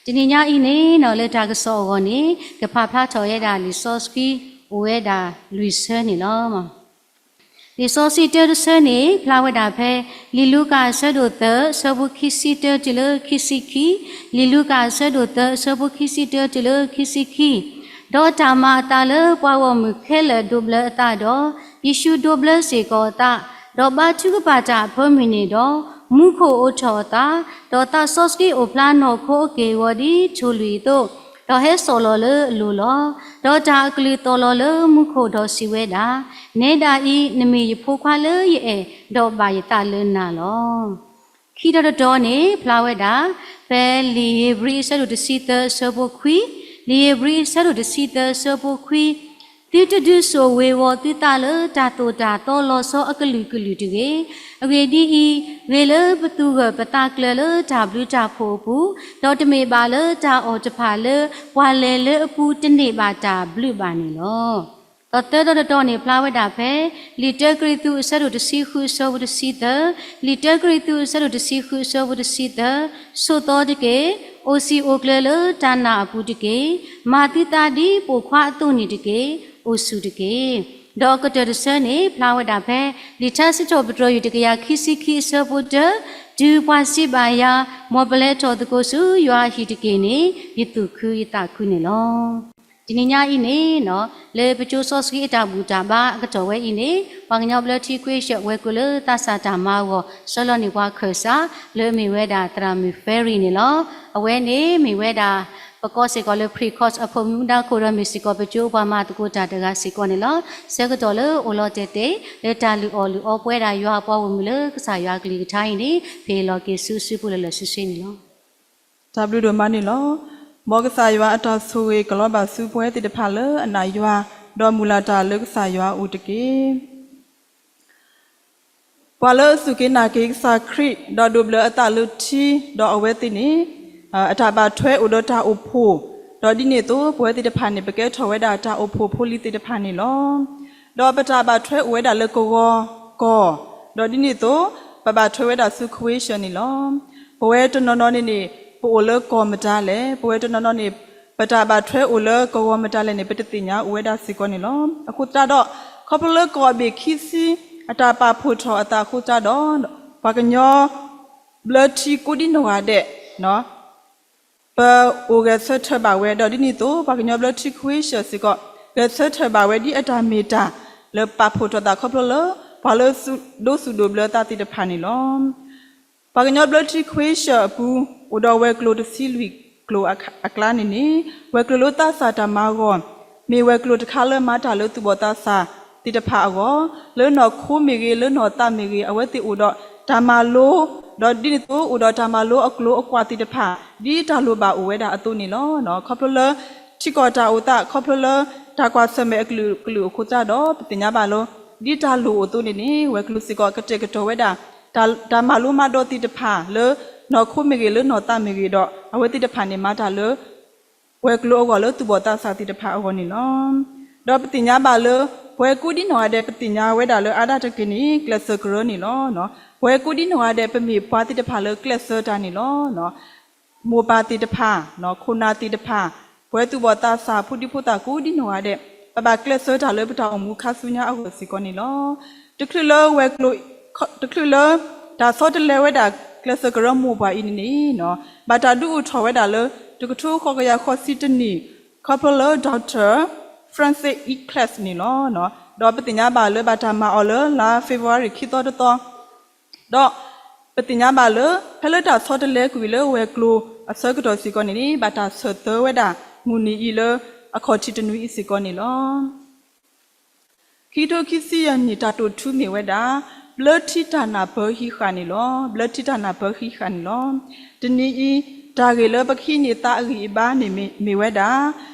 တနံၤညါအံၤန့ၣ် လၢတၢ်ကစီၣ်အဂီၢ်န့ၣ် ကဖးဖျါထီၣ်ဝဲဒၣ်လံာ်စီဆှံအိၣ်ဝဲဒၣ်လွံၢ်ဆၢန့ၣ်လီၤ. လံာ်စီဆှံတၢတဆၢန့ၣ် ဖျါဝဲဒၣ်ဖဲ လံာ်လူၤကၣ်အဆၢဒိၣ်သၢ အဆၢဖိခံဆံတၢတုၤလၢခံဆံခံ, လံာ်လူၤကၣ်အဆၢဒိၣ်သၢ အဆၢဖိခံဆံတၢတုၤလၢခံဆံခံ, ဒီးတၢ်မၤအသးလၢပှၤဂီၢ်မုၢ်ခဲလၢာ်ဒိးဘျၢအသးဒီး ယ့ၣ်ၡူးဒိးဘျၢစ့ၢ်ကီးအသး, ဒီးဘါထုကဖၣ်တၢ်အဖၢမုၢ်န့ၣ်ဒီး မူခိၣ်အိးထီၣ်အသး, ဒီးသးစီဆှံအိၣ်ဖျါနီၢ်ခိအက့ၢ်အဂီၤဒ်ထိၣ်လွံၢ်အသိး, ဒီးဟဲစိာ်လီၤလၢအလိၤလီၤ. ဒီးတၢ်အကလုၢ်သီၣ်လီၤလၢမူခိၣ်ဒီးစံးဝဲဒၣ်, နဲဒၣ်အံၤ နမ့ၢ်ယဖိခွါလၢယအဲၣ်, ဒီးဘၣ်ယသးလၢနၤလီၤ. ခံတီၤတတီၤန့ၣ် ဖျါဝဲဒၣ် ဖဲလံာ်ဧ့ၤဘြံၤအဆၢဒိၣ်တဆံသၢအဆၢဖိခွံ, လံာ်ဧ့ၤဘြံၤအဆၢဒိၣ်တဆံသၢအဆၢဖိခွံ, သုတဒုးစိာ်ဝ့ၤဝီၤသုသးလၢတၢ်သိၣ်တၢ်သီလီၤဆီအကလုာ်ကလုာ်တဂ့ၤ. အဂ့ၢ်ဒ်အံၤ, ဂ့ၤလၢပသူၣ်ဂၢၢ်ပသးကျၢၤလၢတၢ်ဘျုးတၢ်ဖှိၣ်အပူၤ, ဒီးတမ့ၢ်ဘၣ်လၢတၢ်အီၣ်တဖၣ်လၢပှၤလဲၤလၢအပူၤတန့ၢ်ဘၣ်တၢ်ဘျုးဘၣ်န့ၣ်လီၤ. ဒီးသၢတီၤတတီၤန့ၣ် ဖျါဝဲဒၣ်ဖဲ လံာ်တၢကရံၣ်သူးအဆၢဒိၣ်တဆံဃုအဆၢဖိတဆံသၢ, လံာ်တၢကရံၣ်သူးအဆၢဒိၣ်တဆံဃုအဆၢဖိတဆံသၢ, ဆိးသီတက့ၢ်, အိၣ်စံာ်အိၣ်ကျၢၤလၢတၢ်နာ်အပူၤတက့ၢ်, မၤသုသးဒ်ပိာ်ခွါအသိးန့ၣ်တက့ၢ်, အိၣ်ဆူၣ်တက့ၢ်. ဒီးအကတၢၢ်တဆၢန့ၣ် ဖျါဝဲဒၣ်ဖဲ လံာ်ထါစံးထီၣ်ပတြၢၤယွၤတကယၤခံဆံခံအဆၢဖိတၢ, တုၤပှၤစံးဘၣ်ယၤ, မ်ပလဲၤထီၣ်သကိးဆူယွၤအဟံၣ်တက့ၢ်န့ၣ် ယသူၣ်ခုယသးခုန့ၣ်လီၤ. တနံၤညါအံၤန့ၣ် လၢပကၠိစီဆှံအတၢ်ဘူၣ်တၢ်ဘါအကတီၢ်ဝဲအံၤန့ၣ် ပှၤကညီဘျၢထံခွ့ရှၢၣ် ဝဲၤကျိၤလၢသးစၢ်တၢ်မၤအဂီၢ် ဆှၢလီၤန့ၢ်ပှၤခၢၣ်စး လၢအမ့ၢ်ဝဲဒၣ်သရၣ်မုၣ် Ferry န့ၣ်လီၤ. အဝဲန့ၣ်မ့ၢ်ဝဲဒၣ် ပကိးစ့ၢ်ကီးလၢ Precoce အဖိမုၣ်မူဒါခိၣ်ဒီး မ့ၢ်စ့ၢ်ကီးပကၠိပှၤမၤသကိးတၢ်တဂၤစ့ၢ်ကီးန့ၣ်လီၤ. ဆၢကတီၢ်လၢအိၣ်လီၤတဲာ်တဲာ် လၢတၢ်လုၢ်အီၣ်လုၢ်အီပဝဲဒၣ်ယွၤအပှၤဂီၢ်မုၢ်လၢကစၢ်ယွၤအကလုၢ်ကထါအံၤန့ၣ် ဖ့ၣ်လီၤက့ၤဆူစုပူၤလၢလၢာ်ဆ့ဆ့န့ၣ်လီၤ. တၢ်ဘျုးဒိၣ်မးန့ၣ်လီၤ. မ်ကစၢ်ယွၤအတၢ်ဆိၣ်ဂ့ၤကလီၤဘၣ်ဆူပဝဲသ့ၣ်တဖၣ်လၢအနာ်ယွၤ, ဒီးမုၢ်လၢ်တၢ်လၢကစၢ်ယွၤအအိၣ်တက့ၢ်. ပှၤလၢအစူၢ်က့ၤနာ်က့ၤကစၢ်ခရံာ် ဒီးဒိးဘျၢအသးလၢထံ, ဒီးအဝဲသ့ၣ်န့ၣ် အတၢ်ဘၣ်ထွဲအိၣ်ဒီးတၢ်အိၣ်ဖှိၣ်, ဒီးဒ်န့ၣ်အသိး ပဝဲသ့ၣ်တဖၣ်န့ၣ် ပကဲထီၣ်ဝဲဒၣ်တၢ်အိၣ်ဖှိၣ်ဖိလံၤသ့ၣ်တဖၣ်န့ၣ်လီၤ. ဒီးပတၢ်ဘၣ်ထွဲအိၣ်ဝဲဒၣ်လၢကဝီၤကီၢ်, ဒီးဒ်န့ၣ်အသိး ပဘၣ်ထွဲဝဲဒၣ်ဆူခွ့ရှၢၣ်န့ၣ်လီၤ. ပဝဲတနီၤနီၤန့ၣ်န့ၣ် ပအိၣ်လၢကီၢ်မတၤလဲၣ်, ပဝဲတနီၤနီၤန့ၣ် ပတၢ်ဘၣ်ထွဲအိၣ်လၢကဝီၤမတၤလဲၣ်န့ၣ် ပတသ့ၣ်ညါအိၣ်ဝဲဒၣ်စ့ၢ်ကီးန့ၣ်လီၤ. အဃိသတးဒီး ခီဖျိလၢကီၢ်ဘ့ၣ်ခံဆံ အတၢ်ပာ်ဖှိၣ်ထီၣ်အသးအဃိသတးဒီး ပှၤကညီဘျၢထံကိးဒံနီၢ်ဂၤဒဲး ပအိၣ်ဂဲၤဆၢထၢၣ်ဘၣ်ဝဲ ဒီးဒ်န့ၣ်အသိး ပှၤကညီဘျၢထံခွ့ရှၢၣ်စ့ၢ်ကီး ဂဲၤဆၢထၢၣ်ဘၣ်ဝဲဒ်အတၢ်မ့ၢ်တၢ်လၢပာ်ဖှိၣ်ထီၣ်သးခီဖျိလၢ ပှၤလၢဒိးစူၣ်ဒိးဘျၢသးသ့ၣ်တဖၣ်န့ၣ်လီၤ. ပှၤကညီဘျၢထံခွ့ရှၢၣ်အပူၤ အိၣ်ဒီးဝဲၤကျိၤတဆံလွံၢ်ကျိၤအကျါန့ၣ်န့ၣ် ဝဲၤကျိၤလၢသးစၢ်တၢ်မၤအဂီၢ် မ့ၢ်ဝဲၤကျိၤတခါလၢမၤတၢ်လၢသူၣ်ဘီၣ်သးစၢ်သ့ၣ်တဖၣ်အဂီၢ်, လၢနီၢ်ခိမ့ၢ်ဂ့ၤ လၢနီၢ်သးမ့ၢ်ဂ့ၤ အဝဲသ့ၣ်အိၣ်ဒီးတၢ်မၤလိ, ဒီးဒ်န့ၣ်အသိး အိၣ်ဒီးတၢ်မၤလိအကျိၤအကွာ်သ့ၣ်တဖၣ် ဒ်တၢ်လိၣ်ဘၣ်အိၣ်ဝဲဒၣ်အသိးန့ၣ်လီၤ. ခီဖျိလၢ ထံကီၢ်တၢ်အိၣ်သး ခီဖျိလၢတၢ်ကွၢ်ဆၢၣ်မဲာ်အကလုာ်ကလုာ်အဃိသတးဒီး ပသ့ၣ်ညါဘၣ်လၢ ဒ်တၢ်လိၣ်အိၣ်အသိးန့ၣ်န့ၣ် ဝဲၤကျိၤစ့ၢ်ကီးကတဲာ်ကတီၤဝဲဒၣ် တၢ်မၤလိမၤဒိးသ့ၣ်တဖၣ်လၢ နီၢ်ခိမ့ၢ်ဂ့ၤ လၢနီၢ်သးမ့ၢ်ဂ့ၤဒီး အဝဲသ့ၣ်တဖၣ်န့ၣ် မၤတၢ်လၢ ဝဲၤကျိၤအဂီၢ်လၢသူၣ်ဘီၣ်သးစၢ်သ့ၣ်တဖၣ်အဂီၢ်န့ၣ်လီၤ. ဒီးပသ့ၣ်ညါဘၣ်လၢ ပဝဲကိးဒံနီၢ်ဂၤဒဲး ပသ့ၣ်ညါဝဲဒၣ်လၢအါဒၣ်တက့ၢ်န့ၣ် ကျဲးစၢးကရၢန့ၣ်လီၤ. ပဝဲကိးဒံနီၢ်ဂၤဒဲး ပမ့ၢ်ပှၤသ့ၣ်တဖၣ်လၢကျဲးစၢးတၢ်န့ၣ်လီၤ. မိၢ်ပၢ်သ့ၣ်တဖၣ်, ခိၣ်နၢ်သ့ၣ်တဖၣ်, ပဝဲသူၣ်ဘီၣ်သးစၢ် ဖိဒံဖိသၣ်ကိးဒံနီၢ်ဂၤဒဲး ပဘၣ်ကျဲးစၢးတၢ်လၢပတၢ်အိၣ်မူခါဆူညါအဂီၢ်စ့ၢ်ကီးန့ၣ်လီၤ. တချုးလၢဝဲၤကျိၤ တချုးလၢ တၢ်ဆီတလဲဝဲဒၣ်ကျဲးစၢးကရၢမိၢ်ပှၢ်အံၤန့ၣ်န့ၣ် ဘၣ်တၢ်ဒုးအိၣ်ထီၣ်ဝဲဒၣ်လၢ တကထိဃိးကယၤဃိးဆံတနံၣ် ခီဖျိလၢ Doctor Francis Eclairs န့ၣ်လီၤ. ဒီးပသ့ၣ်ညါဘၣ်လၢဘၣ်တၢ်မၤအီၤလၢလါ February ခံသီတသီ ဒီးပသ့ၣ်ညါဘၣ်လၢ ဖဲလၢတၢ်ဆီတလဲကွံာ်လၢဝဲၤကျိၤအဆၢကတီၢ်စ့ၢ်ကီးန့ၣ်န့ၣ် ဘၣ်တၢ်ဆၢၣ်သၢဝဲဒၣ်မုၢ်နံၤအံၤလၢအခီၣ်ထံးတနွံအံၤစ့ၢ်ကီးန့ၣ်လီၤ. ခံကထိခံဆံယဲၢ်နံၣ် တၢ်တိာ်ထူမ့ၢ်ဝဲဒၣ် ဘျၢထံတၢ်နၢ်ပၢဟံးဃာ်န့ၣ်လီၤ. ဘျၢထံတၢ်နၢ်ပၢဟံးဃာ်န့ၣ်လီၤ. တနံၤအံၤ တၢ်ဂ့ၢ်လၢပကဟံးန့ၢ်သးအဂံၢ်အဘါန့ၣ်မ့ၢ်ဝဲဒၣ်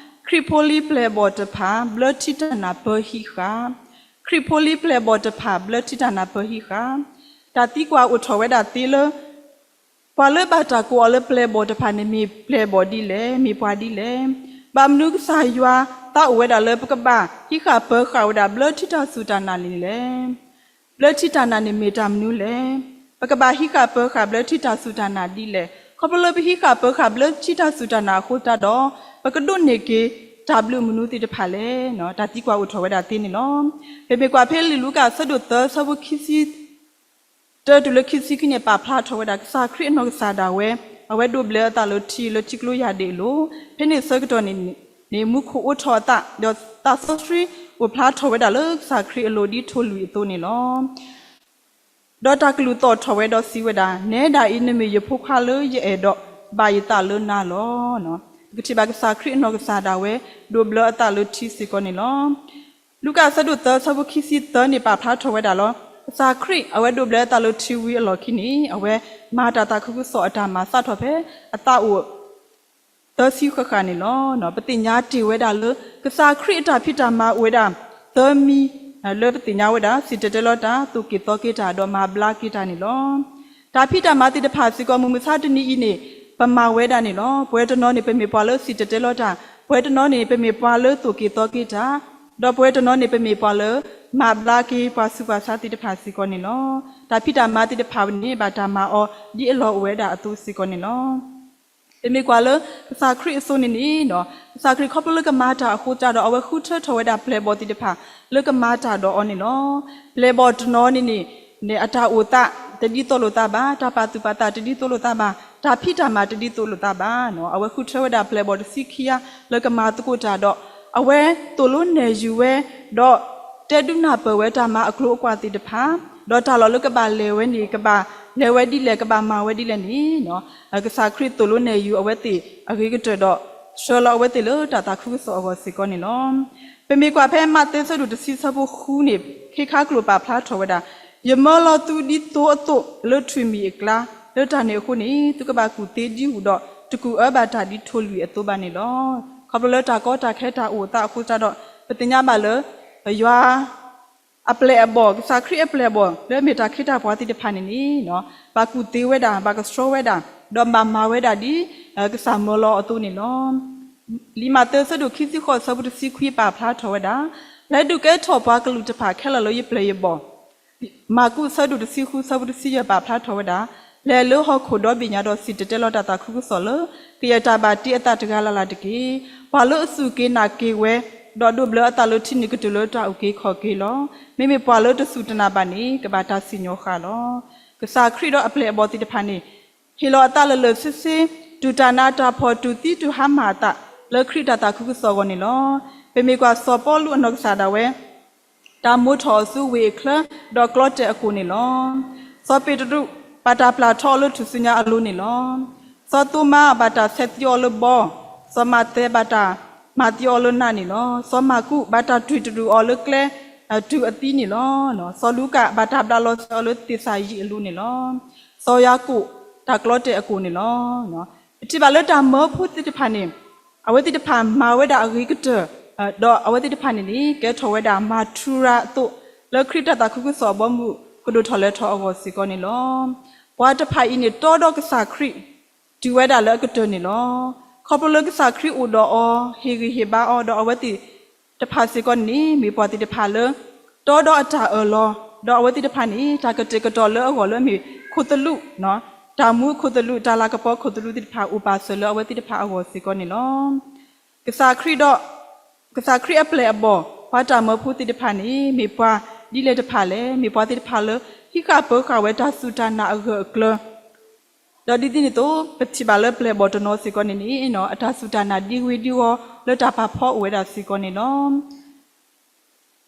ခရံာ်ဖိလံၤပျဲၢ်ဘီၣ်တဖၣ် ဘျၢထံတၢ်နၢ်ပၢဟံးဃာ်, ခရံာ်ဖိလံၤပျဲၢ်ဘီၣ်တဖၣ် ဘျၢထံတၢ်နၢ်ပၢဟံးဃာ်. တၢ်သံကွၢ်အိၣ်ထီၣ်ဝဲဒၣ်သ့လၢ ပှၤလၢဘၣ်တၢ်ကိးအီၤလၢပျဲၢ်ဘီၣ်တဖၣ်န့ၣ် မ့ၢ်ပျဲၢ်ဘီၣ်ဒ်လဲၣ်, မ့ၢ်ပှၤဒ်လဲၣ်. ဘၣ်မနုၤကစၢ်ယွၤသးအိၣ်ဝဲဒၣ်လၢပကဘၣ်ဟံးဃာ်ပၢဃာ်ဝဲဒၣ်ဘျၢထံတၢ်စူၢ်တၢ်နာ်န့ၣ်လဲၣ်. ဘျၢထံတၢ်နာ်န့ၣ်မ့ၢ်တၢ်မနုၤလဲၣ်. ပကဘၣ်ဟံးဃာ်ပၢဃာ်ဘျၢထံတၢ်စူၢ်တၢ်နာ်ဒ်လဲၣ်. ခီဖျိလၢပဟံးဃာ်ပၢဃာ်ဘျၢထံတၢ်စူၢ်တၢ်နာ်အဃိသတးဒီး, ပကဒိးန့ၢ်က့ၤတၢ်ဘျုးမနုၤသ့ၣ်တဖၣ်လဲၣ်. တၢ်သံကွၢ်အိၣ်ထီၣ်ဝဲဒၣ်သ့န့ၣ်လီၤ. ပမ့ၢ်ကွၢ်ဖဲလံာ်လူၤကၣ်အဆၢဒိၣ်သၢဆၢဖိခံဆံ တၢတုၤလၢခံဆံခံန့ၣ် ပာ်ဖျါထီၣ်ဝဲဒၣ် ကစၢ်ခရံာ်အနီၢ်ကစၢ်ဒၣ်ဝဲ, အဝဲဒိးဘျၢအသးလၢထံလၢထံကျိယၢ်ဒ့ၣ်အလိၤ, ဖဲန့ၣ်ဆၢကတီၢ်န့ၣ် မူခိၣ်အိးထီၣ်အသး, ဒီးသးစီဆှံအိၣ်ဖျါထီၣ်ဝဲဒၣ်လၢကစၢ်ခရံာ်အလိၤဒ်ထိၣ်လွံၢ်အသိးန့ၣ်လီၤ. ဒီးတၢ်ကလုၢ်သီၣ်ထီၣ်ဝဲဒီးစံးဝဲဒၣ်, နဲဒၣ်အံၤ နမ့ၢ်ယဖိခွါလၢယအဲၣ်ဒီးဘၣ်ယသးလၢနၤလီၤ. ပကထံၣ်ဘၣ်ကစၢ်ခရံာ်အနီၢ်ကစၢ်ဒၣ်ဝဲ ဒိးဘျၢအသးလၢထံစ့ၢ်ကီးန့ၣ်လီၤ. လူၤကၣ်အဆၢဒိၣ်သၢဆၢဖိခံဆံသၢန့ၣ် ပာ်ဖျါထီၣ်ဝဲဒၣ်လီၤ. ကစၢ်ခရံာ်အဝဲဒိးဘျၢအသးလၢထံဝံၤအလီၢ်ခံန့ၣ် အဝဲမၤတၢ်သးခုကစီၣ်အတၢ်မၤစးထီၣ်ဖဲအသးအိၣ် သၢဆံဃၣ်ဃၣ်န့ၣ်လီၤ. ပသ့ၣ်ညါတ့ၢ်ဝဲဒၣ်လၢ ကစၢ်ခရံာ်အတၢ်ဖံးတၢ်မၤအိၣ်ဝဲဒၣ် သၢမံၤ လၢပသ့ၣ်ညါဝဲဒၣ် စံၣ်တဲၤတဲလီၤတၢ်, သိၣ်က့ၤသီက့ၤတၢ်, ဒီးမၤဘျါက့ၤတၢ်န့ၣ်လီၤ. တၢ်ဖံးတၢ်မၤသ့ၣ်တဖၣ်စ့ၢ်ကီး မုၢ်မဆါတနံၤအံၤန့ၣ် ပမၤဝဲဒၣ်န့ၣ်လီၤ. ပဝဲတနီၤန့ၣ် ပမ့ၢ်ပှၤလၢစံၣ်တဲၤတဲလီၤတၢ်, ပဝဲတနီၤန့ၣ် ပမ့ၢ်ပှၤလၢသိၣ်က့ၤသီက့ၤတၢ်, ဒီးပဝဲတနီၤန့ၣ် ပမ့ၢ်ပှၤလၢမၤဘျါက့ၤပှၤဆူးပှၤဆါသ့ၣ်တဖၣ်စ့ၢ်ကီးန့ၣ်လီၤ. တၢ်ဖံးတၢ်မၤသ့ၣ်တဖၣ်န့ၣ် ဘၣ်တၢ်မၤအီၤဒ်အလီၢ်အိၣ်ဝဲဒၣ်အသိးစ့ၢ်ကီးန့ၣ်လီၤ. ပမ့ၢ်ကွၢ်လၢကစၢ်ခရံာ်အစိၤန့ၣ်န့ၣ်, ကစၢ်ခရံာ်ခီဖျိလၢကမၤတၢ်အဃိသတးဒီး အဝဲဃုထၢထီၣ်ဝဲဒၣ်ပျဲၢ်ဘီၣ်သ့ၣ်တဖၣ် လၢကမၤတၢ်ဒီးအီၤန့ၣ်လီၤ. ပျဲၢ်ဘီၣ်တနီၤန့ၣ်န့ၣ် အတၢ်အိၣ်သးတဒ်သိးလိာ်သးဘၣ်, တၢ်ပာ်သူၣ်ပာ်သးတဒ်သိးလိာ်သးဘၣ်, တၢ်ဖံးတၢ်မၤတဒ်သိးလိာ်သးဘၣ်. အဝဲဃုထၢဝဲဒၣ်ပျဲၢ်ဘီၣ်တဆံခံဂၤ လၢကမၤသကိးတၢ်ဒီး အဝဲသိၣ်လိနဲၣ်ယုၤဝဲ ဒီး တဲဒုးနၢ်ပၢၢ်ဝဲတၢ်မၤအကျိၤအကွာ်သ့ၣ်တဖၣ်, ဒီးတၢ်လီၢ်လၢကဘၣ်လဲၤဝဲန့ၣ် ကဘၣ်လဲၤဝဲဒ်လဲၣ် ကဘၣ်မၤဝဲဒ်လဲၣ်န့ၣ်, ကစၢ်ခရံာ်သိၣ်လိနဲၣ်ယုၤအဝဲသ့ၣ်အဂ့ၤကတၢၢ်ဒီး ဆှၢလီၤအဝဲသ့ၣ်လၢတၢ်သးခုကစီၣ်အဂီၢ်စ့ၢ်ကီးန့ၣ်လီၤ. ပမ့ၢ်ကွၢ်ဖဲမးသဲဆၢဒိၣ်တဆံဆၢဖိဃုန့ၣ် ခ့ခါကျိာ်ပာ်ဖျါထီၣ်ဝဲဒၣ်, ယမၢလီၤသုဒ်သိအသိးလၢထွံၣ်မံၤအကျါ, လၢတၢ်န့ၣ်အဃိန့ၣ် သုကဘၣ်ကူၣ်သ့ဒံးဝူၤဒီး တကူၣ်အၢဘၣ်တၢ်ဒ်ထိၣ်လွံၢ်အသိးဘၣ်န့ၣ်လီၤ. ခီဖျိလၢတၢ်ကီတၢ်ခဲတၢ်အိၣ်အသးအဃိသတးဒီး ပသ့ၣ်ညါဘၣ်လၢ ယွၤ အပျဲၢ်အဘီၣ်, ကစၢ်ခရံာ်အပျဲၢ်အဘီၣ် လၢအမ့ၢ်တၢ်ခ့တၢ်ပှၤသ့ၣ်တဖၣ်န့ၣ်န့ၣ်, ဘၣ်ကူၣ်သ့ဝဲဒၣ်, ဘၣ်ကဆှီဝဲဒၣ်, ဒီးဘၣ်မၤဝဲဒၣ်ဒ် ကစၢ်မၢလီၤအသိးန့ၣ်လီၤ. လံာ်မးသဲဆၢဒိၣ်ခံဆံဃိးဆၢဖိတဆံခွံပာ်ဖျါထီၣ်ဝဲဒၣ်, လဲၤဒုးကဲထီၣ်ပှၤကလုာ်တဖၣ်ခဲလၢာ်လၢယပျဲၢ်ယဘီၣ် မၢ်ကူးဆၢဒိၣ်တဆံဃုဆၢဖိတဆံယဲၢ်ပာ်ဖျါထီၣ်ဝဲဒၣ်, လဲၤလၢဟီၣ်ခိၣ်ဒီဘ့ၣ်ညါဒီးစံၣ်တဲၤတဲလီၤတၢ်သးခုကစီၣ်လၢ ကယဲၢ်တၢ်ဘၣ်တ့အသးတဂၤလၢ်လၢ်တက့ၢ်. ပှၤလၢအစူၢ်က့ၤနာ်က့ၤဝဲ, ဒီးဒိးဘျၢအသးလၢထံန့ၣ် ကတုၤလၢတၢ်အုၣ်က့ၤခီၣ်က့ၤလီၤ. မ့မ့ၢ်ပှၤလၢတစူၢ်တနာ်ဘၣ်န့ၣ် ကဘၣ်တၢ်စံၣ်ညီၣ်ဃာ်လီၤ. ကစၢ်ခရံာ်ဒီးအပျဲၢ်အဘီၣ်သ့ၣ်တဖၣ်န့ၣ် ဟ့ၣ်လီၤအသးလၢာ်လၢာ်ဆ့ဆ့, တူၢ်တၢ်နးတၢ်ဖှီၣ်, တူၢ်သံတူၢ်ဟါမၢ်အသး လၢခရံာ်တၢ်သးခုကစီၣ်အဂီၢ်န့ၣ်လီၤ. ပမ့ၢ်ကွၢ်စီၤပီလူးအနီၢ်ကစၢ်ဒၣ်ဝဲ တၢ်မိၣ်ထီၣ်အီၤဆူဝ့ၢ်အချၢ ဒီးကျီတဲာ်အကိာ်န့ၣ်လီၤ. စီၤပ့းတရူး ဘၣ်တၢ်ပျၢ်ထီအီၤလၢထူၣ်စုညါအလိၤန့ၣ်လီၤ. စီၤသိၤမါ ဘၣ်တၢ်ဆဲးသံအီၤလၢဘီ, စီၤမးသဲ ဘၣ်တၢ်မၤသံအီၤလၢနးန့ၣ်လီၤ. စီၤမၢ်ကူး ဘၣ်တၢ်တွံၢ်တရူးအီၤလၢကျဲ တုၤအသံန့ၣ်လီၤ. စီၤလူၤကၣ် ဘၣ်တၢ်ဘျးလီၤစဲအီၤလၢသ့ၣ်စၢ်ယံးအလိၤန့ၣ်လီၤ. စီၤယၤကိာ် တၢ်ကျီတဲာ်အကိာ်န့ၣ်လီၤ. ပထံၣ်ဘၣ်လၢတၢ်မၢဖိသ့ၣ်တဖၣ်န့ၣ် အဝဲသ့ၣ်တဖၣ်မၤဝဲဒၣ်အဂ့ၤကတၢၢ်, ဒီးအဝဲသ့ၣ်တဖၣ်န့ၣ်န့ၣ် ကဲထီၣ်ဝဲဒၣ်မၤထူရၤအသိး လၢခရံာ်တၢ်သးခုကစီၣ်အဘီအမုၢ် ကဒိၣ်ထီၣ်လဲၤထီၣ်အဂီၢ်စ့ၢ်ကီးန့ၣ်လီၤ. ပှၤတဖၣ်အံၤန့ၣ် တီဒီးကစၢ်ခရံာ် တုၤဝဲဒၣ်လၢအကတၢၢ်န့ၣ်လီၤ. ခီဖျိလၢကစၢ်ခရံာ်အိၣ်ဒီးအီၤ, ဟ့ၣ်ဂံၢ်ဟ့ၣ်ဘါအီၤ, ဒီးအဝဲသ့ၣ်တဖၣ်စ့ၢ်ကီးန့ၣ် မ့ၢ်ပှၤသ့ၣ်တဖၣ်လၢ တီဒီးအတၢ်အၢၣ်လီၤ, ဒီးအဝဲသ့ၣ်တဖၣ်န့ၣ် တၢ်ကတဲာ်ကတီၤလၢအဂီၢ်လၢအမ့ၢ်ခိၣ်သလုး, တၢ်မူခိၣ်သလုး, တၢ်လၤကပီၤခိၣ်သလုးသ့ၣ်တဖၣ် အိၣ်ပာ်စၢၤလၢအဝဲသ့ၣ်တဖၣ်အဂီၢ်စ့ၢ်ကီးန့ၣ်လီၤ. ကစၢ်ခရံာ်ဒီး ကစၢ်ခရံာ်အပျဲၢ်အဘီၣ် ပှၤတၢ်မၢဖိသ့ၣ်တဖၣ်န့ၣ် မ့ၢ်ပှၤဒ်လဲၣ်တဖၣ်လဲၣ်. မ့ၢ်ပှၤသ့ၣ်တဖၣ်လၢ ဟံးဃာ်ပၢဃာ်ဝဲတၢ်စူၢ်တၢ်နာ်အဂၢၢ်အကျၢၤ ဒီးဒ်သိးန့ၣ်အသိး ပထံၣ်ဘၣ်လၢပျဲၢ်ဘီၣ်တနီၤစ့ၢ်ကီးန့ၣ်န့ၣ် အတၢ်စူၢ်တၢ်နာ်ဒ်ဂ့ၤဒ်ဂီၤလၢတၢ်ပာ်ဖှိၣ်အိၣ်ဝဲဒၣ်စ့ၢ်ကီးန့ၣ်လီၤ.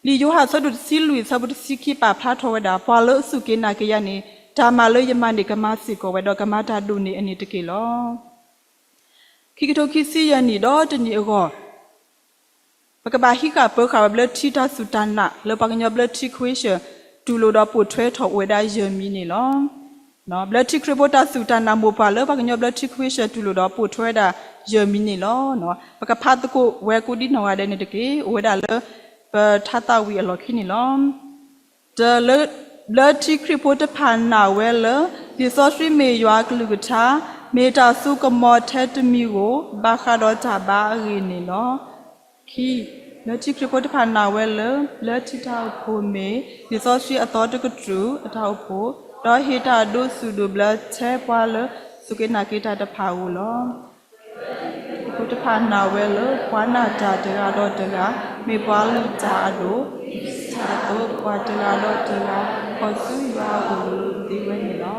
လံာ်ယိၤဟၣ်ဆၢဒိၣ်တဆံလွံၢ်ဆၢဖိတဆံခံပာ်ဖျါထီၣ်ဝဲဒၣ်, ပှၤလၢအစူၢ်က့ၤနာ်က့ၤယၤန့ၣ် တၢ်မၤလၢယမၤန့ၣ် ကမၤစ့ၢ်ကီးဝဲဒီးကမၤတၢ်ဒိၣ်န့ၢ်အန့ၣ်တက့ၢ်လီၤ. ခံကထိခံဆံယဲၢ်နံၣ်ဒီးတနံၣ်အဂီၢ် ပကဘၣ်ဟံးဃာ်ပၢဃာ်ဝဲဘျၢထံတၢ်စူၢ်တၢ်နာ်လၢပှၤကညီဘျၢထံခဝ့ၡၢၣ် တူၢ်လိာ်ဒီးပိာ်ထွဲထီၣ်အိၣ်ဝဲဒၣ်ယဲၢ်မံၤန့ၣ်လီၤ. ဘျၢထံခရံာ်ဖိတၢ်စူၢ်တၢ်နာ်မိၢ်ပှၢ်လၢပှၤကညီဘျၢထံခဝ့ၡၢၣ်တူၢ်လိာ်ဒီးပိာ်ထွဲဝဲဒၣ်ယဲၢ်မံၤန့ၣ်လီၤ. ပကဖးသကိးဝဲကိးဒ်နီၢ်ဂၤဒဲးန့ၣ်တက့ၢ်. အိၣ်ဝဲဒၣ်လၢပထါသးဝံၣ်အလီၢ်ခံန့ၣ်လီၤ. တၢ ဘျၢထံခရံာ်ဖိတဖၣ်နာ်ဝဲလၢ လံာ်စီဆှံမ့ၢ်ယွၤအကလုၢ်ကထါ, မ့ၢ်တၢ်စိကမီၤထဲတမံၤဧိၤ ဘၣ်ဃးဒီးတၢ်ဘါအဂ့ၢ်န့ၣ်လီၤ. ခံ, ဘျၢထံခရံာ်ဖိတဖၣ်နာ်ဝဲလၢ ဘျၢထံတၢ်အိၣ်ဖှိၣ်မ့ၢ် လံာ်စီဆှံအသီတကတြူၢ်အတၢ်အိၣ်ဖှိၣ်, ဒီးဟ့ၣ်တၢ်ဒိးစူၣ်ဒိးဘျၢထဲပှၤလၢ စူၢ်က့ၤနာ်က့ၤတၢ်တဖၣ်ဧိၤလီၤ. ဖိတဖၣ်နာ်ဝဲလၢ ပှၤနာ်တၢ်တဂၤဒီးတဂၤ မ့ၢ်ပှၤလုၢ်တၢ်အဒိၣ်, ဒ်အသိး ပှၤတဂၤဒီးတဂၤ ခီၣ်ဆူယွၤအအိၣ်လိၤလိၤသ့ဝဲန့ၣ်လီၤ.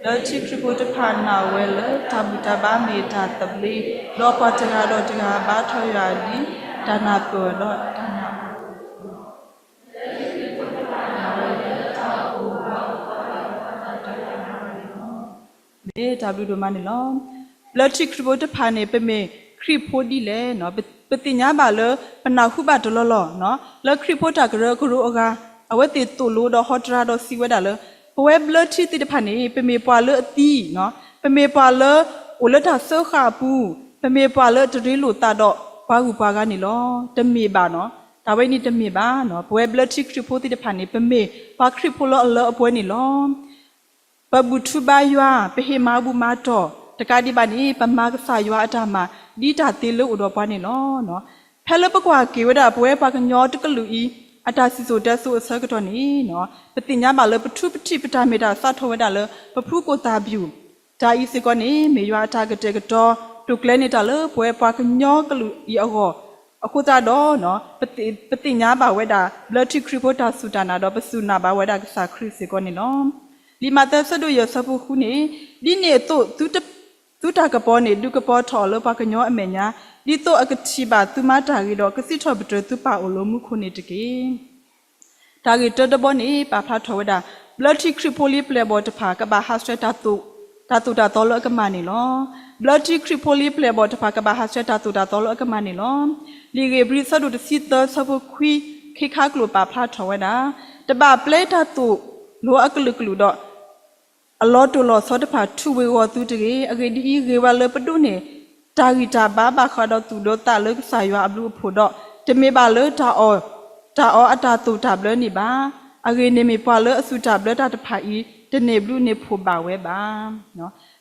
လၢထံခရံာ်ဖိတဖၣ်နာ်ဝဲလၢ တၢ်ဘူၣ်တၢ်ဘါမ့ၢ်တၢ်သဘျ့, ဒီးပှၤတဂၤဒီးတဂၤ ဘါထီၣ်ယွၤဒ် တၢ်နၢ်ပၢၢ်ဒီးတၢ်နၢ် မ့ၢ်တၢ်ဘျုးဒိၣ်မးန့ၣ်လီၤ. ဘျၢထံခရံာ်ဖိတဖၣ်န့ၣ် ပမ့ၢ်ခရံာ်ဖိဒ်လဲၣ်, ပသ့ၣ်ညါဘၣ်လၢ ပနၢ်ဟူဘၣ်တလီၢ်လီၢ်, လၢခရံာ်ဖိတၢ်ကရၢကရိအဂၤ အဝဲသ့ၣ်သိၣ်လိဒီးဟီတရါဒီးစံးဝဲဒၣ်လၢ ပဝဲဘျၢထံသ့ၣ်တဖၣ်န့ၣ် ပမ့ၢ်ပှၤလၢအသံ, ပမ့ၢ်ပှၤလၢ အိၣ်လၢတၢ်စၢဃာ်အပူၤ, ပမ့ၢ်ပှၤလၢတရ့လိာ်သးဒီးပှၤဂုၤပှၤဂၤန့ၣ်လီၤ. တမ့ၢ်ဘၣ်နီၤ, တၢ်ဝဲန့ၣ်တမ့ၢ်ဘၣ်. ပဝဲဘျၢထံခရံာ်ဖိသ့ၣ်တဖၣ်န့ၣ် ပမ့ၢ်ပှၤခရံာ်ဖိလၢအလၢအပှဲၤန့ၣ်လီၤ. ပဘူၣ်ထူဘါယွၤ, ပဟ့ၣ်မၤဘူၣ်မၤတီၢ်, တကးဒံးဘၣ်န့ၣ် ပမၤကစၢ်ယွၤအတၢ်မၤ ဒ်တၢ်သ့လၢအိၣ်ဒီးပှၤန့ၣ်လီၤ. ဖဲလၢပကွၢ်က့ၤဝဲဒၣ် ပဝဲပှၤကညီတကလုာ်အံၤ အတၢ်စံၣ်စိၤတဲစိၤအဆၢကတီၢ်န့ၣ်, ပသ့ၣ်ညါဘၣ်လၢပထူပထံးပတၢ်မ့ၢ်တၢ်သးထီၣ်ဝဲဒၣ်လၢ ပဖုကိၣ်သၣ်ဘယူၣ်, တၢ်အံၤစ့ၢ်ကီးန့ၣ် မ့ၢ်ယွၤအတၢ်ကတဲာ်ကတီၤ တိာ်ကျဲၤန့ၢ်တၢ်လၢပဝဲပှၤကညီကလုာ်အံၤအဂီၢ်, အဃိသတးဒီး ပသ့ၣ်ညါဘၣ်ဝဲဒၣ် ဘျၢထံခရံာ်ဖိတၢ်စူၢ်တၢ်နာ်ဒီး ပစူၢ်နာ်ဘၣ်ဝဲဒၣ်ကစၢ်ခရံာ်စ့ၢ်ကီးန့ၣ်လီၤ. လံာ်မးသဲဆၢဒိၣ်ယဲၢ်ဆၢဖိဃုန့ၣ်, ဒ်န့ၣ်အသိး သုတၢ်ကပီၤန့ၣ် ဒုးကပီၤထီၣ်အီၤလၢပှၤကညီအမဲာ်ညါ, ဒ်သိးအကထံၣ်ဘၣ်သုမၤတၢ်ဂ့ၤဒီး ကစံးထီၣ်ပတြၢၤသုပၢ်အိၣ်လၢမူခိၣ်န့ၣ်တက့ၢ်. တၢ်ဂ့ၢ်တၢတဘီန့ၣ် ပာ်ဖျါထီၣ်ဝဲဒၣ် ဘျၢထံခရံာ်ဖိလံပျဲၢ်အဘီၣ်တဖၣ် ကဘၣ်ဟးဆှဲး တၢ်သိၣ်တၢ်သီလၢအကမၣ်န့ၣ်လီၤ. ဘျၢထံခရံာ်ဖိလံပျဲၢ်အဘီၣ်တဖၣ် ကဘၣ်ဟးဆှဲးတၢ်သိၣ်တၢ်သီလၢအကမၣ်န့ၣ်လီၤ. လံာ်ဧ့ၤဘြံၤဆၢဒိၣ်တဆံသၢဆၢဖိခွံ ခ့ခါကျိာ်ပာ်ဖျါထီၣ်ဝဲဒၣ်, တဘၣ်ပျဲတၢ်သိၣ်လိအကလုာ်ကလုာ်ဒီး အလီၤတိၢ်လီၤဆီတဖၣ် ထူးဝ့ၤဂီၤသုတဂ့ၤ. အဂ့ၢ်ဒ်အံၤ, ဂ့ၤဝဲလၢပဒိးန့ၢ် တၢ်ဂံၢ်တၢ်ဘါဘၣ်ဃးဒီးသူၣ်ဒိသးလၢကစၢ်ယွၤအဘျုးအဖှိၣ်ဒီး တမ့ၢ်ဘၣ်လၢ တၢ်အီၣ်အတၢ်သိၣ်တၢ်ဘျၢန့ၣ်ဘၣ်. အဂ့ၢ်န့ၣ်မ့ၢ်ပှၤလၢအစူၢ်တၢ်ဘျၢတၢ်တဖၣ်အံၤ တန့ၢ်ဘျုးန့ၢ်ဖှိၣ်ဘၣ်ဝဲဘၣ်.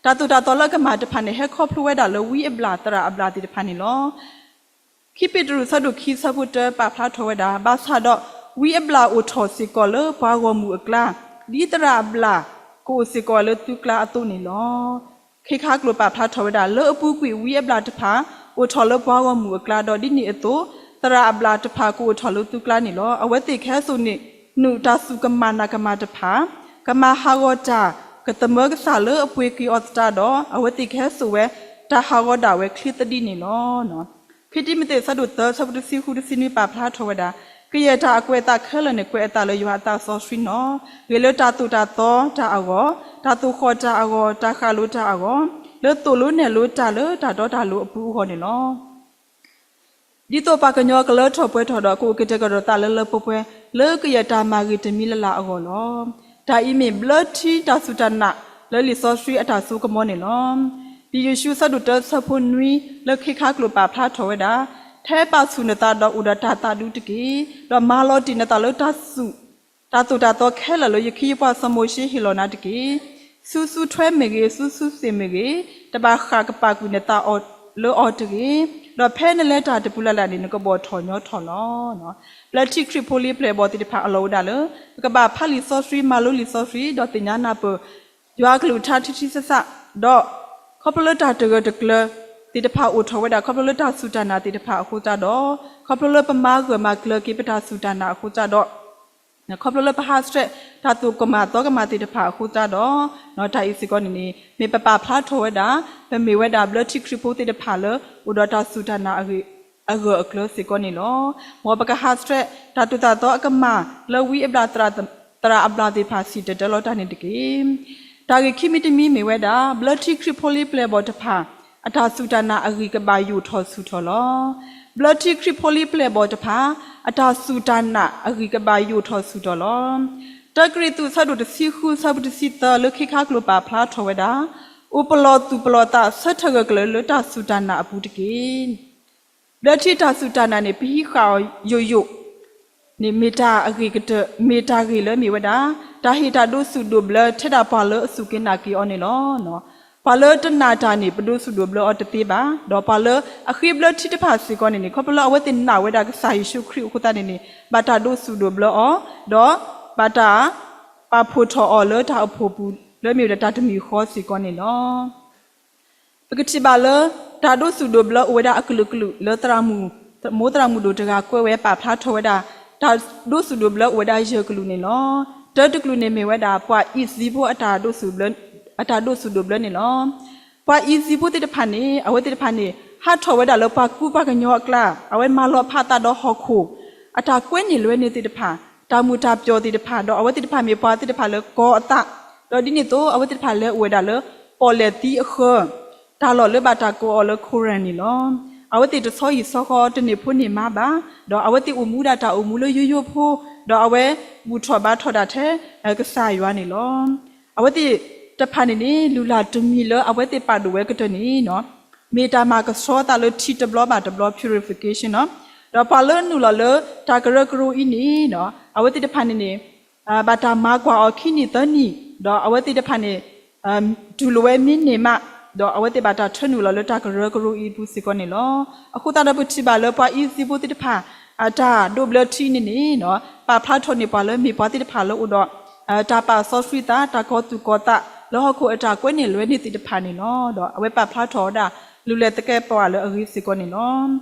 တၢ်သိၣ်တၢ်သီလၢအကမၣ်တဖၣ်န့ၣ် ဟဲခီဖျိဝဲဒၣ်လၢဝံအဘျၣ်သရၣ်အဘျၣ်သ့ၣ်တဖၣ်န့ၣ်လီၤ. ခံပ့းတရူးဆၢဒိၣ်ခံဆၢဖိတၢ ပာ်ဖျါထီၣ်ဝဲဒၣ်, ဘၣ်ဆၣ်ဒီး ဝံအဘျၣ်အိၣ်ထီၣ်စ့ၢ်ကီးလၢပှၤဂီၢ်မုၢ်အကျါ, ဒ်သရၣ်အဘျၣ်ကအိၣ်စ့ၢ်ကီးလၢသုကျါအသိးန့ၣ်လီၤ. ခ့ခါကျိာ်ပာ်ဖျါထီၣ်ဝဲဒၣ်, လၢအပူၤကွံာ်ဝံအဘျၣ်တဖၣ် အိၣ်ထီၣ်လၢပှၤဂီၢ်မုၢ်အကျါဒီး ဒ်န့ၣ်အသိး သရၣ်အဘျၣ်တဖၣ်ကအိၣ်ထီၣ်လၢသုကျါန့ၣ်လီၤ. အဝဲသ့ၣ်ခဲစိာ်န့ၣ် နုာ်တၢ်စူၢ်ကမၣ်နာ်ကမၣ်တဖၣ်, ကမၤဟးဂီၤတၢ်ကသမၢကစၢ်လၢအပှ့ၤက့ၤအီၤသတးဒီး အဝဲသ့ၣ်ကဟဲစိာ်ဝဲ တၢ်ဟးဂီၤဒၣ်ဝဲချ့သဒံးန့ၣ်လီၤ. ခံတံၤမသ့းဆၢဒိၣ်သၢဆၢဖိတဆံဃုတဆံနွံပာ်ဖျါထီၣ်ဝဲဒၣ်, ကယဲၢ်တၢ်အကွဲးအသးခဲလၢာ်န့ၣ် ကွဲးအသးလၢယွၤအသးစီဆှံနီၣ်, ဂ့ၤလၢတၢ်သိၣ်တၢ်သီတၢ်အဂီၢ်, တၢ်သိၣ်ဃီၣ်တၢ်အဂီၢ်, တၢ်ဃၣ်လိၤတၢ်အဂီၢ်, လၢသိၣ်လိနဲၣ်လိတၢ်လၢတၢ်တီတၢ်လိၤအပူၤအဂီၢ်န့ၣ်လီၤ. ဒ်သိးပှၤကညီကလၢထီၣ်ပှဲၤထီၣ်ဒီး ကအိၣ်ကတဲာ်ကတီၤသးလၢလၢပှဲၤပှဲၤ လၢကယဲၢ်တၢ်မၤဂ့ၤတမံၤလၢ်လၢ်အဂီၢ်လီၤ. တၢ်အံၤမ့ၢ်ဘျၢထံတၢ်စူၢ်တၢ်နာ်လၢလံာ်စီဆှံအတၢ်စိကမီၤန့ၣ်လီၤ. လံာ်ယိၤၡူဆၢဒိၣ်တၢဆၢဖိနွံ လၢခ့ခါကျိာ်ပာ်ဖျါထီၣ်ဝဲဒၣ်, ထဲပာ်ဆူၣ်နသးဒီးအိၣ်ဒီးတၢ်သးဒူတက့ၢ်. ဒီးမၤလီၤတံၢ်နသးလၢတၢ်စူၢ် တၢ်သိၣ်တၢ်သီခဲလၢာ်လၢယခ့ယပှၤစီၤမိၤၡ့ဟ့ၣ်လီၤနၤတက့ၢ်. ဆူဆူထွဲမ့ၢ်ဂ့ၤ, ဆူဆူသ့ၣ်မ့ၢ်ဂ့ၤ, တဘၣ်ဃၣ်ကပာ်ကွံာ်နသးလၢအီၤတဂ့ၤ. ဒီးဖဲနလဲၤတၢ်တပူၤလၢ်လၢ်န့ၣ် နကဘီၣ်ထီၣ်ညီထီၣ်လီၤ. ဘျၢထံခရံာ်ဖိလံပျဲၢ်အဘီၣ်သ့ၣ်တဖၣ်အလီၢ်ဝဲဒၣ်လၢ ပကဘၣ်ဖးလံာ်စီဆှံ, မၤလိလံာ်စီဆှံ, ဒီးသ့ၣ်ညါနၢ်ပၢၢ် ယွၤအကလုၢ်ကထါထံထံဆးဆး, ဒီး ခီဖျိလၢတၢ်တဂၢၢ်တကျၢၤသ့ၣ်တဖၣ်အိၣ်ထီၣ်ဝဲဒၣ် ခီဖျိလၢတၢ်စူၢ်တၢ်နာ်သ့ၣ်တဖၣ်အဃိသတးဒီး, ခီဖျိလၢပမၤဂၢၢ်မၤကျၢၤက့ၤပတၢ်စူၢ်တၢ်နာ်အဃိသတးဒီး, ခီဖျိလၢပဟးဆှဲးတၢ်သိၣ်ကမၣ်သီကမၣ်သ့ၣ်တဖၣ်အဃိသတးဒီး, တၢ်အံၤစ့ၢ်ကီးန့ၣ်န့ၣ် မ့ၢ်ပပာ်ဖျါထီၣ်ဝဲဒၣ် ပမ့ၢ်ဝဲဒၣ်ဘျၢထံခရံာ်ဖိသ့ၣ်တဖၣ်လၢ အိၣ်ဒီးတၢ်စူၢ်တၢ်နာ်အဂၢၢ်အကျၢၤစ့ၢ်ကီးန့ၣ်လီၤ. မ်ပကဟးဆှဲးတၢ်သိၣ်တၢ်သီအကမၣ် လၢဝံအဘျၣ်သရၣ်အဘျၣ်သ့ၣ်တဖၣ်စံၣ်တဲၤတဲလီၤတၢ်န့ၣ်တက့ၢ်. တၢ်ဂ့ၢ်ခံမံၤတမံၤမ့ၢ်ဝဲဒၣ် ဘျၢထံခရံာ်ဖိလံပျဲၢ်အဘီၣ်တဖၣ် အတၢ်စူၢ်တၢ်နာ်အဂံၢ်ကဘၣ်ယိာ်ထီၣ်ဆူၣ်ထီၣ်လီၤ. ဘျၢထံခရံာ်ဖိလံပျဲၢ်အဘီၣ်တဖၣ် အတၢ်စူၢ်တၢ်နာ်အဂံၢ်ကဘၣ်ယိာ်ထီၣ်ဆူၣ်ထီၣ်လီၤ. တၢကရံၣ်သူးဆၢဒိၣ်တဆံဃုဆၢဖိတဆံသၢ လၢခ့ခါကျိာ်ပာ်ဖျါထီၣ်ဝဲဒၣ်, အိၣ်ပလီၢ်သူၣ်ပလီၢ်သးဆၢထၢၣ်ဂၢၢ်ကျၢၤလၢတၢ်စူၢ်တၢ်နာ်အပူၤတက့ၢ်. ဘျၢထံတၢ်စူၢ်တၢ်နာ်န့ၣ် ပဟံးဃာ်အီၤယိာ်ယိာ်န့ၣ် မ့ၢ်တၢ်အဂ့ၤကတၢၢ် မ့ၢ်တၢ်ဂ့ၢ်လၢမ့ၢ်ဝဲဒၣ် တၢ်ဟ့ၣ်တၢ်ဒိးဆူၣ်ဒိးဘျၢထဲဒၣ်ပှၤလၢအစူၢ်က့ၤနာ်က့ၤအီၤန့ၣ်လီၤ. ပှၤလၢတနာ်တၢ်န့ၣ် ပဒိးဆူၣ်ဒိးဘျၢအီၤတသ့ဘၣ်. ဒီးပှၤလၢအဃ့ဘျၢထံတဖၣ်စ့ၢ်ကီးန့ၣ်န့ၣ် ခီဖျိလၢအဝဲသ့ၣ်နာ်ဝဲဒၣ်ကစၢ်ယ့ၣ်ၡူးခရံာ်အဃိသတးန့ၣ်န့ၣ် ဘၣ်တၢ်ဒိးဆူၣ်ဒိးဘျၢအီၤ, ဒီးဘၣ်တၢ်ပာ်ဖှိၣ်ထီၣ်အီၤလၢတၢ်အိၣ်ဖှိၣ်ပူၤ လၢမ့ၢ်ဝဲဒၣ်တၢ်တမံၤဃီစ့ၢ်ကီးန့ၣ်လီၤ. ပကထံၣ်ဘၣ်လၢ တၢ်ဒိးသူၣ်ဒိးဘျၢအိၣ်ဝဲဒၣ်အကလုာ်ကလုာ်လၢသရၣ်မုၣ်, မိၢ်သရၣ်မုၣ်ဒိၣ်တဂၤကွဲးဝဲပာ်ဖျါထီၣ်ဝဲဒၣ် တၢ်ဒိးသူၣ်ဒိးဘျၢအိၣ်ဝဲဒၣ်ယဲၢ်ကလုာ်န့ၣ်လီၤ. တၢတကလုာ်န့ၣ်မ့ၢ်ဝဲဒၣ် ပှၤအံၣ်စရ့လးဖိအတၢ်ဒိးသူၣ်ဒိးဘျၢ, အတၢ်ဒိးသူၣ်ဒိးဘျၢန့ၣ်လီၤ. ပှၤအံၣ်စရ့လးဖိသ့ၣ်တဖၣ်န့ၣ် အဝဲသ့ၣ်တဖၣ်န့ၣ် ဟးထီၣ်ဝဲဒၣ်လၢပှၤကူပှၤကညီအကျါ, အဝဲမၤလီၤဖးအသးဒီးဟီၣ်ခိၣ် အတၢ်ကွဲန့ၢ်လွဲန့ၢ်သ့ၣ်တဖၣ်, တၢ်မုာ်တၢ်ပျီၣ်သ့ၣ်တဖၣ်, ဒီးအဝဲသ့ၣ်တဖၣ်မ့ၢ်ပှၤသ့ၣ်တဖၣ်လၢကီအသး, ဒီးဒ်န့ၣ်အသိး အဝဲသ့ၣ်တဖၣ်လဲၤအိၣ်ဝဲဒၣ်လၢ ပီၣ်လဲၣ်သံအဃၢၤ, တၢ်လီၢ်လၢဘၣ်တၢ်ကိးအီၤလၢ Quraysh န့ၣ်လီၤ. အဝဲသ့ၣ်တဆီဟံၣ်ဆီဃီတန့ၢ်ဖိန့ၢ်မါဘၣ်, ဒီးအဝဲသ့ၣ်အိၣ်မူဒၣ်တၢ်အိၣ်မူလၢယိယိဖိ, ဒီးအဝဲဘူၣ်ထီၣ်ဘါထီၣ်ဒၣ်ထဲ ကစၢ်ယွၤန့ၣ်လီၤ. အဝဲသ့ၣ်တဖၣ်န့ၣ်န့ၣ် လုၢ်လၢ်တမံၤလၢအဝဲသ့ၣ်ပာ်ဒိၣ်ဝဲကတၢၢ်န့ၣ် မ့ၢ်တၢ်မၤကဆှီသးလၢထံတဘျီဘၣ်တဘျီ purification နီၤ, ဒီးပှၤလၢနုာ်လီၤလၢတၢ်ကရၢကရိအံၤန့ၣ် အဝဲသ့ၣ်တဖၣ်န့ၣ်န့ၣ် ဘၣ်တၢ်မၤကွၢ်အီၤခံနံၣ်သၢနံၣ်, ဒီးအဝဲသ့ၣ်တဖၣ်န့ၣ် တူၢ်လိာ်ဝဲမ့ၢ်န့ၢ်မး, ဒီးအဝဲသ့ၣ်ဘၣ်တၢ်ထၢနုာ်လီၤလၢတၢ်ကရၢကရိအံၤအပူၤစ့ၢ်ကီးန့ၣ်လီၤ. အဃိသတးဒီးပထံၣ်ဘၣ်လၢပှၤအံၣ်စရ့လးဖိသ့ၣ်တဖၣ် အတၢ်ဒိးဘျၢထံန့ၣ်န့ၣ် ပာ်ဖျါထီၣ်န့ၢ်ပှၤလၢမ့ၢ်ပှၤသ့ၣ်တဖၣ်လၢအိၣ်ဒီး တၢ်ပာ်စီဆှံသး တၢ်ကီသူၣ်ကီသး လၢဟီၣ်ခိၣ်အတၢ်ကွဲန့ၢ်လွဲန့ၢ်သ့ၣ်တဖၣ်န့ၣ်လီၤ. ဒီးအဝဲပာ်ဖျါထီၣ်ဝဲဒၣ် လုၢ်လၢ်သကဲးပဝးလၢအဂ့ၤစ့ၢ်ကီးန့ၣ်လီၤ.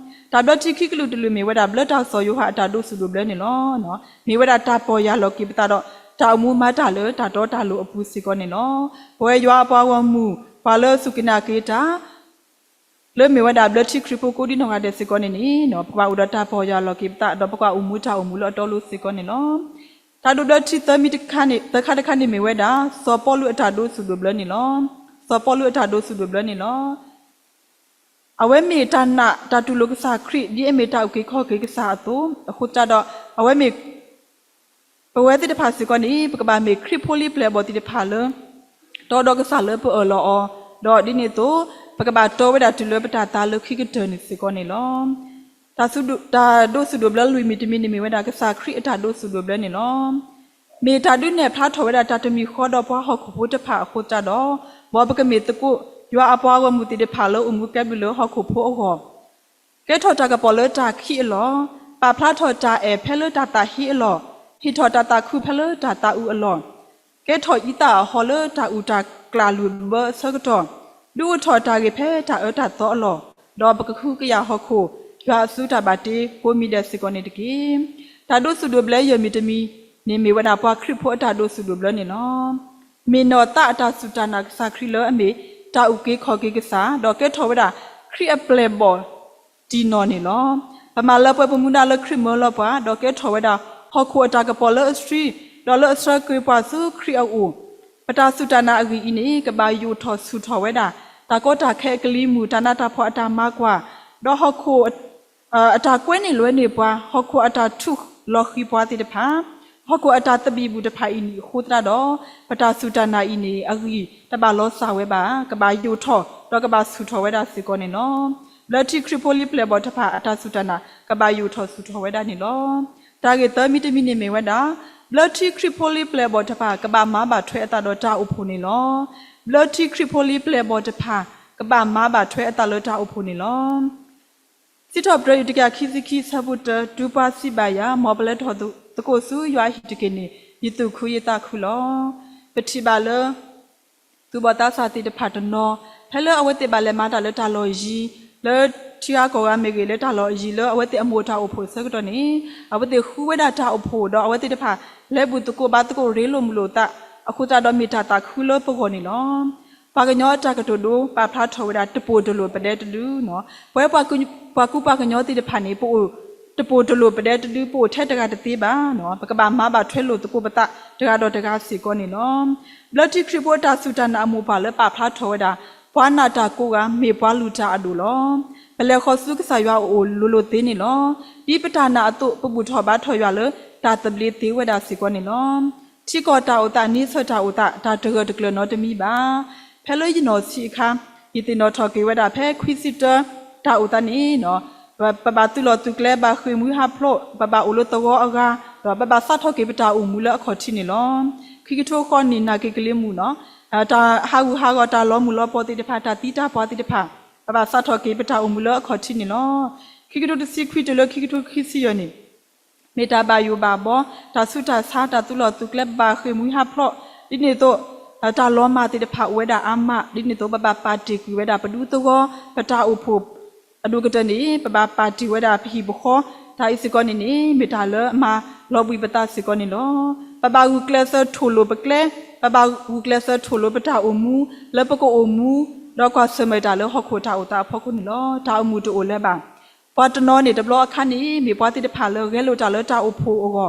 တၢ်ဘျၢထံခံကလုာ်တလုာ်မ့ၢ်ဝဲဒၣ် ဘျၢတၢ်စီၤယိၤဟၣ်အတၢ်ဒိးသူၣ်ဒိးဘျၢန့ၣ်လီၤ. မ့ၢ်ဝဲဒၣ်တၢ်ပီၢ်ယၢ်လီၤက့ၤပသးဒီး တၢ်အိၣ်မူမၤတၢ်လၢတၢ်တီတၢ်လိၤအပူၤစ့ၢ်ကီးန့ၣ်လီၤ. ပဝဲယွၤအပှၤဂီၢ်မုၢ် ပှၤလၢစူၢ်က့ၤနာ်က့ၤတၢ် လၢမ့ၢ်ဝဲဒၣ်ဘျၢထံခရံာ်ဖိကိးဒံနီၢ်ဂၤဒဲးစ့ၢ်ကီးန့ၣ်န့ၣ် ပကဘၣ်အိၣ်ဒီးတၢ်ပီၢ်ယၢ်လီၤက့ၤပသး ဒီးပကဘၣ်အိၣ်မူတၢ်အိၣ်မူလၢအတီအလိၤစ့ၢ်ကီးန့ၣ်လီၤ. တၢ်ဒိးဘျၢထံသၢမံၤတခါတခါန့ၣ်မ့ၢ်ဝဲဒၣ် စီၤပီလူးအတၢ်ဒိးသူၣ်ဒိးဘျၢန့ၣ်လီၤ. စီၤပီလူးအတၢ်ဒိးသူၣ်ဒိးဘျၢန့ၣ်လီၤ. အဝဲမ့ၢ်တၢ်နာ်တၢ်တူၢ်လိာ်ကစၢ်ခရံာ် ဒ်အမ့ၢ်တၢ်အုၣ်က့ၤခီၣ်က့ၤကစၢ်အသိး, အဃိသတးဒီး အဝဲမ့ၢ် ပဝဲသ့ၣ်တဖၣ်စ့ၢ်ကီးန့ၣ် ပကဘၣ်မ့ၢ်ခရံာ်ဖိလံပျဲၢ်အဘီၣ်သ့ၣ်တဖၣ်လၢ တီဒီးကစၢ်လၢပအၢၣ်လီၤအီၤ, ဒီးဒ်န့ၣ်အသိး ပကဘၣ်တီဝဲဒၣ်တုၤလၢပတၢ်သါလၢခံကတၢၢ်န့ၣ်စ့ၢ်ကီးန့ၣ်လီၤ. တၢ်ဒိးသူၣ်ဒိးဘျၢလွံၢ်မံၤတမံၤန့ၣ်မ့ၢ်ဝဲဒၣ် ကစၢ်ခရံာ်အတၢ်ဒိးသူၣ်ဒိးဘျၢန့ၣ်လီၤ. မ့ၢ်တၢ်ဒုးနဲၣ်ဖျါထီၣ်ဝဲဒၣ်တၢ်တမံၤဃီဒီးပှၤဟီၣ်ခိၣ်ဖိတဖၣ်အဃိသတးဒီး မ်ပကမ့ၢ်သကိး ယွၤအပှၤဂီၢ်မုၢ်သ့ၣ်တဖၣ်လၢအိၣ်မူကဲဘျုးလၢဟီၣ်ခိၣ်ဖိအဂီၢ် ကဲထီၣ်တၢ်ကပီၤလၢတၢ်ခံးအလီၢ်, ပာ်ဖျါထီၣ်တၢ်အဲၣ်ဖဲလၢတၢ်သးဟ့အလီၢ်, ဟ့ၣ်ထီၣ်တၢ်သးခုဖဲလၢတၢ်သးအုးအလီၢ်, ကဲထီၣ်အံသၣ်အဟီလၢတၢ်အုၣ်တၢ်ကျၢ်လုၢ်ဘၢအဆၢကတီၢ်, ဒုးအိၣ်ထီၣ်တၢ်ဂ့ၤဖဲတၢ်အၢတၢ်သီအလီၢ်, ဒီးပကဃုကယာ်ဟီၣ်ခိၣ် ယွၤအစုတၢ်ဘၣ်တ့ကိးမံၤဒဲးစ့ၢ်ကီးန့ၣ်တက့ၢ်. တၢ်ဒိးသူၣ်ဒိးဘျၢယဲၢ်မံၤတမံၤန့ၣ်မ့ၢ်ဝဲဒၣ်ပှၤခရံာ်ဖိအတၢ်ဒိးသူၣ်ဒိးဘျၢန့ၣ်လီၤ. မ့ၢ်နီၢ်သးအတၢ်စူၢ်တၢ်နာ်ကစၢ်ခရံာ်လၢအမ့ၢ်တၢ်အုၣ်က့ၤခီၣ်က့ၤကစၢ်, ဒီးကဲထီၣ်ဝဲဒၣ်ခရံာ်အပျဲၢ်အဘီၣ်တံၢ်နီၢ်န့ၣ်လီၤ. ပမၤလၢပှဲၤပမူဒါလၢခရံာ်မၢလီၤပှၤ, ဒီးကဲထီၣ်ဝဲဒၣ်ဟီၣ်ခိၣ်အတၢ်ကပီၤလၢအဆှံ, ဒီးလၢအဆှၢက့ၤပှၤဆူခရံာ်အအိၣ်, ပတၢ်စူၢ်တၢ်နာ်အဂ့ၢ်အံၤန့ၣ် ကဘၣ်ယိာ်ထီၣ်ဆူၣ်ထီၣ်ဝဲဒၣ် တၢ်ကီတၢ်ခဲအကလံၤမုၢ်, တၢ်နးတၢ်ဖှီၣ်အတၢ်မၤကွၢ်, ဒီးဟီၣ်ခိၣ် အတၢ်ကွဲန့ၢ်လွဲန့ၢ်ပှၤ, ဟီၣ်ခိၣ်အတၢ်ထူၣ်လီၤဃံၤပှၤသ့ၣ်တဖၣ်, ဟီၣ်ခိၣ်အတၢ်သဘံၣ်ဘုၣ်တဖၣ်အံၤန့ၣ်အဃိသတးဒီး ပတၢ်စူၢ်တၢ်နာ်အံၤန့ၣ် အဂံၢ်တဘၣ်လီၤစၢ်ဝဲဘၣ်, ကဘၣ်ယိာ်ထီၣ် ဒီးကဘၣ်ဆူၣ်ထီၣ်ဝဲဒၣ်စ့ၢ်ကီးန့ၣ်လီၤ. ဘျၢထံခရံာ်ဖိလံပျဲၢ်အဘီၣ်တဖၣ် အတၢ်စူၢ်တၢ်နာ် ကဘၣ်ယိာ်ထီၣ်ဆူၣ်ထီၣ်ဝဲဒၣ်န့ၣ်လီၤ. တၢ်ဂ့ၢ်သၢမံၤတမံၤန့ၣ်မ့ၢ်ဝဲဒၣ် ဘျၢထံခရံာ်ဖိလံပျဲၢ်အဘီၣ်တဖၣ် ကဘၣ်မၤဘၣ်ထွဲအသးဒီးတၢ်အိၣ်ဖှိၣ်န့ၣ်လီၤ. ဘျၢထံခရံာ်ဖိလံပျဲၢ်အဘီၣ်တဖၣ် ကဘၣ်မၤဘၣ်ထွဲအသးလၢတၢ်အိၣ်ဖှိၣ်န့ၣ်လီၤ. စံးထီၣ်ပတြၢၤ တကယၤခံဆံခံ ဆၢဖိတၢ, တုၤပှၤစံးဘၣ်ယၤ, မ်ပလဲၤထီၣ်သကိးဆူယွၤအဟံၣ်တက့ၢ်န့ၣ် ယသူၣ်ခုယသးခုလီၤ. ပထံၣ်ဘၣ်လၢ သူၣ်ဘီၣ်သးစၢ်သ့ၣ်တဖၣ်တနီၤ ဖဲလၢအဝဲသ့ၣ်ဘၣ်လဲၤမၤတၢ်လၢတၢ်လီၢ်ယံၤ, လၢထံဂၤကီၢ်ဂၤမ့ၢ်ဂ့ၤ လၢတၢ်လီၢ်ယံၤ လၢအဝဲသ့ၣ်အမိၢ်တၢ်အိၣ်ဖှိၣ်အဆၢကတီၢ်န့ၣ် အဝဲသ့ၣ်ဃုဝဲဒၣ်တၢ်အိၣ်ဖှိၣ် ဒီးအဝဲသ့ၣ်တဖၣ် လဲၤဘူၣ်သကိးဘါသကိးရ့လိာ်မုာ်လိာ်သး အဃိသတးဒီးမ့ၢ်တၢ်သးခုလၢပဂီၢ်န့ၣ်လီၤ. ပှၤကညီအတၢ်ကတိၤဒိ ပာ်ဖျါထီၣ်ဝဲဒၣ် တပိၢ်တလိာ်ပဒဲတဒုနီၤ. ပဝဲပှၤကူပှၤကညီသ့ၣ်တဖၣ်န့ၣ် ပအိၣ်တပိၢ်တလိာ်ပဒဲတဒု ပအိၣ်ထဲတဂၤတသ့ဘၣ်နီၤ. ပကဘၣ်မၤဘၣ်ထွဲလိာ်သကိးပသးတဂၤဒီးတဂၤစ့ၢ်ကီးန့ၣ်လီၤ. ဘျၢထံခရံာ်ဖိအတၢ်စူၢ်တၢ်နာ်အမိၢ်ပှၢ်လၢပာ်ဖျါထီၣ်ဝဲဒၣ် ပှၤနာ်တၢ်ကိးဂၤ မ့ၢ်ပှၤလုၢ်တၢ်အဒိၣ်လီၤ. ပလဲၤဃီၤဆူကစၢ်ယွၤအအိၣ်လိၤလိၤသ့န့ၣ်လီၤ. ဒ်ပတၢ်နာ်အသိး ပဘူၣ်ထီၣ်ဘါထီၣ်ယွၤလၢတၢ်သဘျ့သ့ဝဲဒၣ်စ့ၢ်ကီးန့ၣ်လီၤ. ထံကီၢ်တၢ်အိၣ်သး န့ဆၢၣ်တၢ်အိၣ်သး တၢ်တဂၢၢ်တကျၢၤနီတမံၤဘၣ်. ဖဲလၢယနီၢ်ဆံးအခါ ယသ့ၣ်နီၣ်ထီၣ်က့ၤဝဲဒၣ်ဖဲခွံဆံတၢတၢ်အိၣ်သးန့ၣ် ပဘၣ်သုးလီၢ်သုးကျဲ ဘၣ်ဃ့ၢ်မှံဟးဖျိး ပဘၣ်အိၣ်လၢသဝီအဂၤ ဒီးပဘၣ်စးထီၣ်က့ၤပတၢ်အိၣ်မူလၢအခီၣ်ထံးန့ၣ်လီၤ. ခံကထိဃိးနံၣ် နာ်က့ၤကလံၤမုၢ်နီၤ တၢ်ဟးဂူာ်ဟးဂီၤ တၢ်လီၤမုၢ်လီၤပှီၢ်သ့ၣ်တဖၣ် တၢ်သံတၢ်ပှၢ်သ့ၣ်တဖၣ် ပဘၣ်စးထီၣ်က့ၤပတၢ်အိၣ်မူလၢအခီၣ်ထံးန့ၣ်လီၤ. ခံကထိတဆံခွံတုၤလၢခံကထိခံဆံယဲၢ်န့ၣ် မ့ၢ်တၢ်ဘၣ်ယိၣ်ဘၣ်ဘီ တၢ်ဆူးတၢ်ဆါ တၢ်သုးလီၢ်သုးကျဲ ဘၣ်ဃ့ၢ်မှံဟးဖျိး ဒ်န့ၣ်အသိး တၢ်လီၤမၢ်သ့ၣ်တဖၣ်အိၣ်ဝဲဒၣ်အါမး ဒ်န့ၣ်အသိး ပဘၣ်ပာ်တ့ၢ်ကွံာ်ဝဲဒၣ်ပဒူသဝီ ပတၢ်အိၣ်ဖှိၣ်အဒိၣ်ကတၢၢ်န့ၣ် ပဘၣ်ပာ်တ့ၢ်ဝဲဒၣ်ပဟံၣ်ပဃီ တၢ်အံၤစ့ၢ်ကီးန့ၣ်န့ၣ် မ့ၢ်တၢ်လၢအမၤလီၤဘှံးပသးစ့ၢ်ကီးန့ၣ်လီၤ. ပဘၣ်ဂုာ်ကျဲးစၢးထိၣ်လိာ်ပကျဲ, ပဘၣ်ဂုာ်ကျဲးစၢးထိၣ်လိာ်ပတၢ်အိၣ်မူ လၢပကအိၣ်မူ ဒီးကွၢ်ဆၢၣ်မဲာ်တၢ်လၢဟီၣ်ခိၣ်တၢ်အိၣ်သးအဖီခိၣ်န့ၣ်လီၤ. တၢ်အိၣ်မူတအိၣ်လၢၤဘၣ်. ပှၤတနီၤန့ၣ် တဘျီအခါန့ၣ် မ့ၢ်ပှၤသ့ၣ်တဖၣ်လၢဂဲၤလိာ်တၢ်လၢတၢ်အိၣ်ဖှိၣ်အဂီ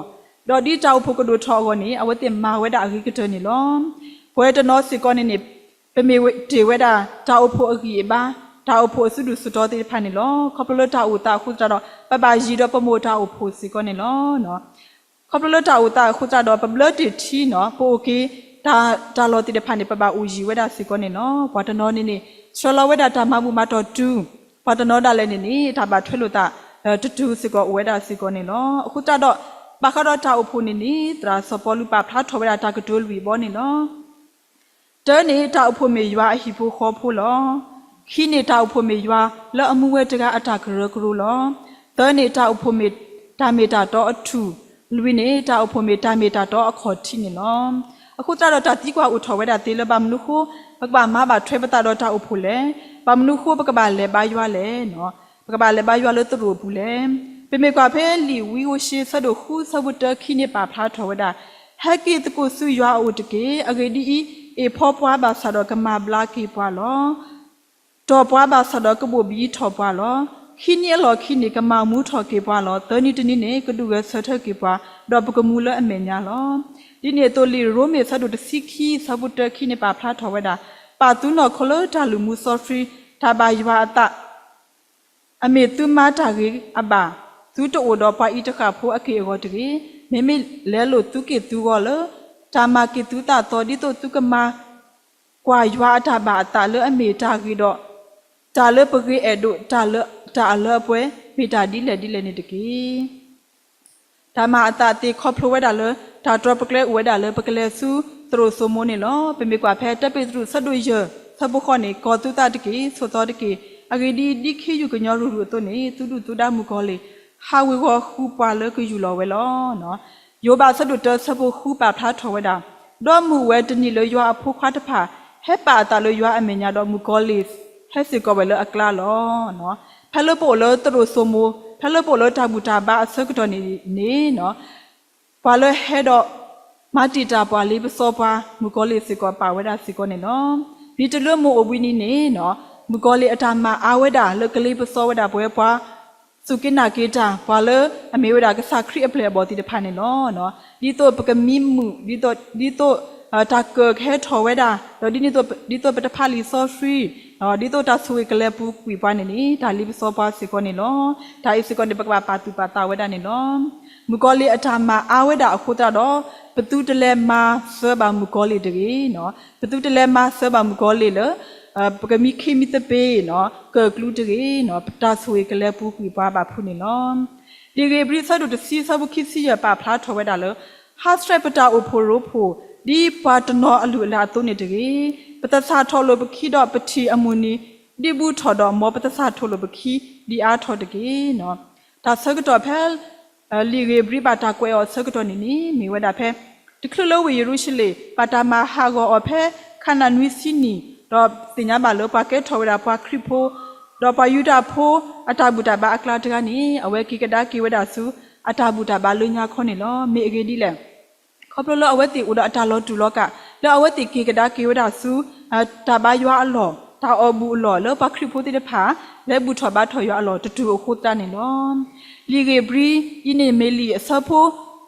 ၢ်, ဒီးဒ်တၢ်အိၣ်ဖှိၣ်ကဒိၣ်ထီၣ်အဂီၢ်န့ၣ် အဝဲသ့ၣ်မၤဝဲဒၣ်အဂ့ၤကတၢၢ်န့ၣ်လီၤ. ပဝဲတနီၤစ့ၢ်ကီးန့ၣ်န့ၣ် ပမ့ၢ်တ့ၢ်ဝဲဒၣ် တၢ်အိၣ်ဖှိၣ်အဂံၢ်အဘါ, တၢ်အိၣ်ဖှိၣ်အစုဒုၣ်စုတီၤသ့ၣ်တဖၣ်န့ၣ်လီၤ. ခီဖျိလၢတၢ်အိၣ်သးအဃိသတးဒီး ပဘၣ်ယံၤဒီးပမိၢ်တၢ်အိၣ်ဖှိၣ်စ့ၢ်ကီးန့ၣ်လီၤ. ခီဖျိလၢတၢ်အိၣ်သးအဃိသတးဒီး ပဘျၢတ့ၢ်ထံနီၤ, ပအိၣ်က့ၤ တၢ်လီၢ်သ့ၣ်တဖၣ်န့ၣ် ပဘၣ်အိၣ်ယံၤဝဲဒၣ်စ့ၢ်ကီးန့ၣ်လီၤ. ပှၤတနီၤန့ၣ်န့ၣ် ဆှၢလီၤဝဲဒၣ်တၢ်မၤဘူၣ်မၤတီၢ်တုၤ, ပှၤတနီၤဒၣ်လဲာ်န့ၣ်န့ၣ် တၢ်ဘၣ်ထွဲလိာ်သး တတုၤစ့ၢ်ကီးအိၣ်ဝဲဒၣ်စ့ၢ်ကီးန့ၣ်လီၤ. အဃိသတးဒီး ဘၣ်ဃးဒီးတၢ်အိၣ်ဖှိၣ်န့ၣ်န့ၣ် သရၣ်စီၤပီလူးပာ်ဖျါထီၣ်ဝဲဒၣ်တၢ်ကတိၤလွံၢ်ဘီန့ၣ်လီၤ. တၢန့ၣ် တၢ်အိၣ်ဖှိၣ်မ့ၢ်ယွၤအဟံၣ်ဖိဃီဖိလီၤ. ခံန့ၣ် တၢ်အိၣ်ဖှိၣ်မ့ၢ်ယွၤလၢအမူဝဲတဂၤအတၢ်ကရၢကရိလီၤ. သၢန့ၣ် တၢ်အိၣ်ဖှိၣ်မ့ၢ်တၢ်မ့ၢ်တၢ်တီအထူၣ်, လွံၢ်န့ၣ် တၢ်အိၣ်ဖှိၣ်မ့ၢ်တၢ်မ့ၢ်တၢ်တီအခီၣ်ထံးန့ၣ်လီၤ. အဃိသတးဒီးတၢ်သံကွၢ်အိၣ်ထီၣ်ဝဲဒၣ်သ့လၢ ဘၣ်မနုၤဃိ ပကဘၣ်မၤဘၣ်ထွဲပသးဒီးတၢ်အိၣ်ဖှိၣ်လဲၣ်. ဘၣ်မနုၤဃိပကဘၣ်လဲၤဘါယွၤလဲၣ်. ပကဘၣ်လဲၤဘါယွၤလၢသရိာ်အပူၤလဲၣ်. ပမ့ၢ်ကွၢ်ဖဲလံာ်ဝံဧိၤၡ့ ဆၢဒိၣ်ဃု ဆၢဖိတၢ ခံန့ၣ် ပာ်ဖျါထီၣ်ဝဲဒၣ်, ဟဲက့ၤသကိးဆူယွၤအအိၣ်တက့ၢ်. အဂ့ၢ်ဒ်အံၤ, အ့ၣ်ဖီပှၤဘၣ်ဆၣ်ဒီးကမၤဘျါက့ၤပှၤလီၤ. တီၢ်ပှၤဘၣ်ဆၣ်ဒီးကဘိၣ်ဘံထီၣ်ပှၤလီၤ. ခံနံၤအလီၢ်ခံန့ၣ် ကမၤမူထီၣ်က့ၤပှၤလီၤ. သၢနံၤတနံၤန့ၣ် ကဒုၣ်ဂဲၤဆၢထၢၣ်က့ၤပှၤ, ဒီးပကမူလၢအမဲာ်ညါလီၤ. ဒ်န့ၣ်အသိး လံာ်ရိမ့ၤ ဆၢဒိၣ်တဆံခံ ဆၢဖိတၢ ခံန့ၣ် ပာ်ဖျါထီၣ်ဝဲဒၣ်, ပာ်သုနီၢ်ခိလၢတၢ်လုၢ်မူစီဆှံ, တၢ်ဘၣ်ယွၤအသး အမ့ၢ်သုမၤတၢ်ဂ့ၤအဘၣ်, သုတအိၣ်ဒီးပှၤအံၤတဃၣ်ဖိအက့ၢ်အဂီၤတဂ့ၤ. မ့မ့ၢ်လဲလိာ်သုက့ၢ်သုဂီၤလၢ တၢ်မၤက့ၤသုသးသီ ဒ်သိးသုကမၤကွၢ်ယွၤအတၢ်ဘၣ်အသးလၢအမ့ၢ်တၢ်ဂ့ၤဒီး တၢ်လၢပဂ့ၤအဲၣ်ဒိး တၢ်လၢတၢ်အလၢအပှဲၤ မ့ၢ်တၢ်ဒ်လဲၣ်ဒ်လဲၣ်န့ၣ်တက့ၢ်. တၢ်မၤအသးသ့ၣ်ခီဖျိဝဲဒၣ်လၢ တၢ်တြီပကျဲအိၣ်ဝဲဒၣ်လၢပကလဲၤဆူသရိာ်စိမိၤန့ၣ်လီၤ. ပမ့ၢ်ကွၢ်ဖဲတၢ်ပ့းတရူး ဆၢဒိၣ်ယဲၢ် ဆၢဖိဃိးန့ၣ်, ကီၤသုသးတက့ၢ်, ဆိးသီတက့ၢ်. အဂ့ၢ်ဒ်အံၤ, ဒ်ခ့ယုၢ်ကညီရုၢ်ရုၢ်အသိးန့ၣ်, သုဒုၣ်သုဒါမုၣ်ကီၤလံၢ် ဟးဝ့ၤဝီၤဃုာ်ပှၤလၢကယူၢ်လီၤဝဲလီၤ. ယိၤဘး ဆၢဒိၣ်တၢ ဆၢဖိဃု ပာ်ဖျါထီၣ်ဝဲဒၣ်, ဒီးမုၢ်ဝဲတနံၤလၢယွၤအဖိခွါတဖၣ် ဟဲပာ်အသးလၢယွၤအမဲာ်ညါဒီး မုၣ်ကီၤလံၢ် ဟဲစ့ၢ်ကီးဝဲလၢအကျါလီၤ. ဖဲလၢပအိၣ်လၢသရိာ်စိမိၤ, ဖဲလၢပအိၣ်လၢတၢ်ဘူၣ်တၢ်ဘါအဆၢကတီၢ်န့ၣ်န့ၣ်, ပှၤလၢဟဲဒီးမၤတံာ်တာ်ပှၤ လ့ပစီပှၤ မုၣ်ကီၤလံၢ်စ့ၢ်ကီးပာ်ဝဲဒၣ်စ့ၢ်ကီးန့ၣ်လီၤ. နံၤတလၢမိၢ်အိၣ်ဘှံးနံၤန့ၣ်, မုၣ်ကီၤလံၢ်အတၢ်မၤအါဝဲဒၣ်လၢကလ့ပစီဝဲဒၣ်ပဝဲပှၤ စူၢ်က့ၤနာ်က့ၤတၢ် ပှၤလၢအမ့ၢ်ဝဲဒၣ်ကစၢ်ခရံာ်အပျဲၢ်အဘီၣ်သ့ၣ်တဖၣ်န့ၣ်လီၤ. ဒ်သိးပကမံမုာ်, ဒ်သိး, ဒ်သိးတၢ်ကၢၣ်ကဟဲထီၣ်ဝဲဒၣ်, ဒီးဒ်န့ၣ်အသိး ဒ်သိးပတဖးလံာ်စီဆှံ, ဒ်သိးတၢ်ဆိၣ်ဂ့ၤကလဲၤပူၤကွံာ်ပှၤန့ၣ်န့ၣ် တၢ်လ့ပစီပှၤစ့ၢ်ကီးန့ၣ်လီၤ. တၢ်အံၤစ့ၢ်ကီးန့ၣ် ပကဘၣ်ပာ်သူၣ်ပာ်သးဝဲဒၣ်န့ၣ်လီၤ. မုၣ်ကီၤလံၢ်အတၢ်မၤအါဝဲဒၣ်အဃိသတးဒီး ပသုတလဲၤမၤစၢၤဘၣ်မုၣ်ကီၤလံၢ်တဂ့ၤ. ပသုတလဲၤမၤစၢၤဘၣ်မုၣ်ကီၤလံၢ်လၢ ပကမံခ့မံသပ့ၤ, ကၢၣ်ကျူတဂ့ၤ, ပတၢ်ဆိၣ်ဂ့ၤကလဲၤပူၤကွံာ်ပှၤဘၣ်ဖုးန့ၣ်လီၤ. လံာ်ဧ့ၤဘြံၤ ဆၢဒိၣ်တဆံ ဆၢဖိခံဆံယဲၢ် ပာ်ဖျါထီၣ်ဝဲဒၣ်လၢ ဟးဆှဲးပတၢ်အိၣ်ဖှိၣ်ရိဖှိၣ် ဒ်ပှၤတနီၤအလုၢ်အလၢ်အသိးန့ၣ်တဂ့ၤ. ပသဆၣ်ထီၣ်လိာ်ပခံဒီးပထံၣ်အမုၢ်နံၤ ဒ်ဘူးထီၣ်ဒီး မ်ပသဆၣ်ထီၣ်လိာ်ပခံ ဒ်အါထီၣ်တက့ၢ်. တၢ်ဆၢကတီၢ်ဖဲ လံာ်ဧ့ၤဘြံၤဘၣ်တၢ်ကွဲးအီၤအဆၢကတီၢ်န့ၣ်န့ၣ် မ့ၢ်ဝဲဒၣ်ဖဲ တချုးလၢဝ့ၢ်ယရူၤၡလ့ၣ် ဘၣ်တၢ်မၤဟးဂီၤအီၤဖဲ ခးနၣ်နွံဆံနံၣ်, ဒီးသ့ၣ်ညါဘၣ်လၢပှၤကဲထီၣ်ဝဲဒၣ်ပှၤခရံာ်ဖိ, ဒီးပှၤယူဒၤဖိအတၢ်ဘူၣ်တၢ်ဘါအကျါတဂၤန့ၣ် အဝဲက့ၤကဒါက့ၤဝဲဒၣ်ဆူ အတၢ်ဘူၣ်တၢ်ဘါလၢညါခီန့ၣ်လီၤ. မ့ၢ်အဂ့ၢ်ဒ်လဲၣ်. ခီဖျိလၢအဝဲသ့ၣ်အိၣ်ဒီးအတၢ်လီၤတူာ်လီၤကာ် လၢအဝဲသ့ၣ်က့ၤကဒါက့ၤဝဲဒၣ်ဆူ တၢ်ဘါယွၤအလီၢ်, တၢ်အီၣ်ဘူၣ်အလီၢ် လၢပှၤခရံာ်ဖိသ့ၣ်တဖၣ် လဲၤဘူၣ်ထီၣ်ဘါထီၣ်ယွၤအလီၢ်တတုၤအဃိသတးန့ၣ်လီၤ. လံာ်ဧ့ၤဘြံၤအံၤန့ၣ်မ့ၢ်လံာ်အဆၢဖ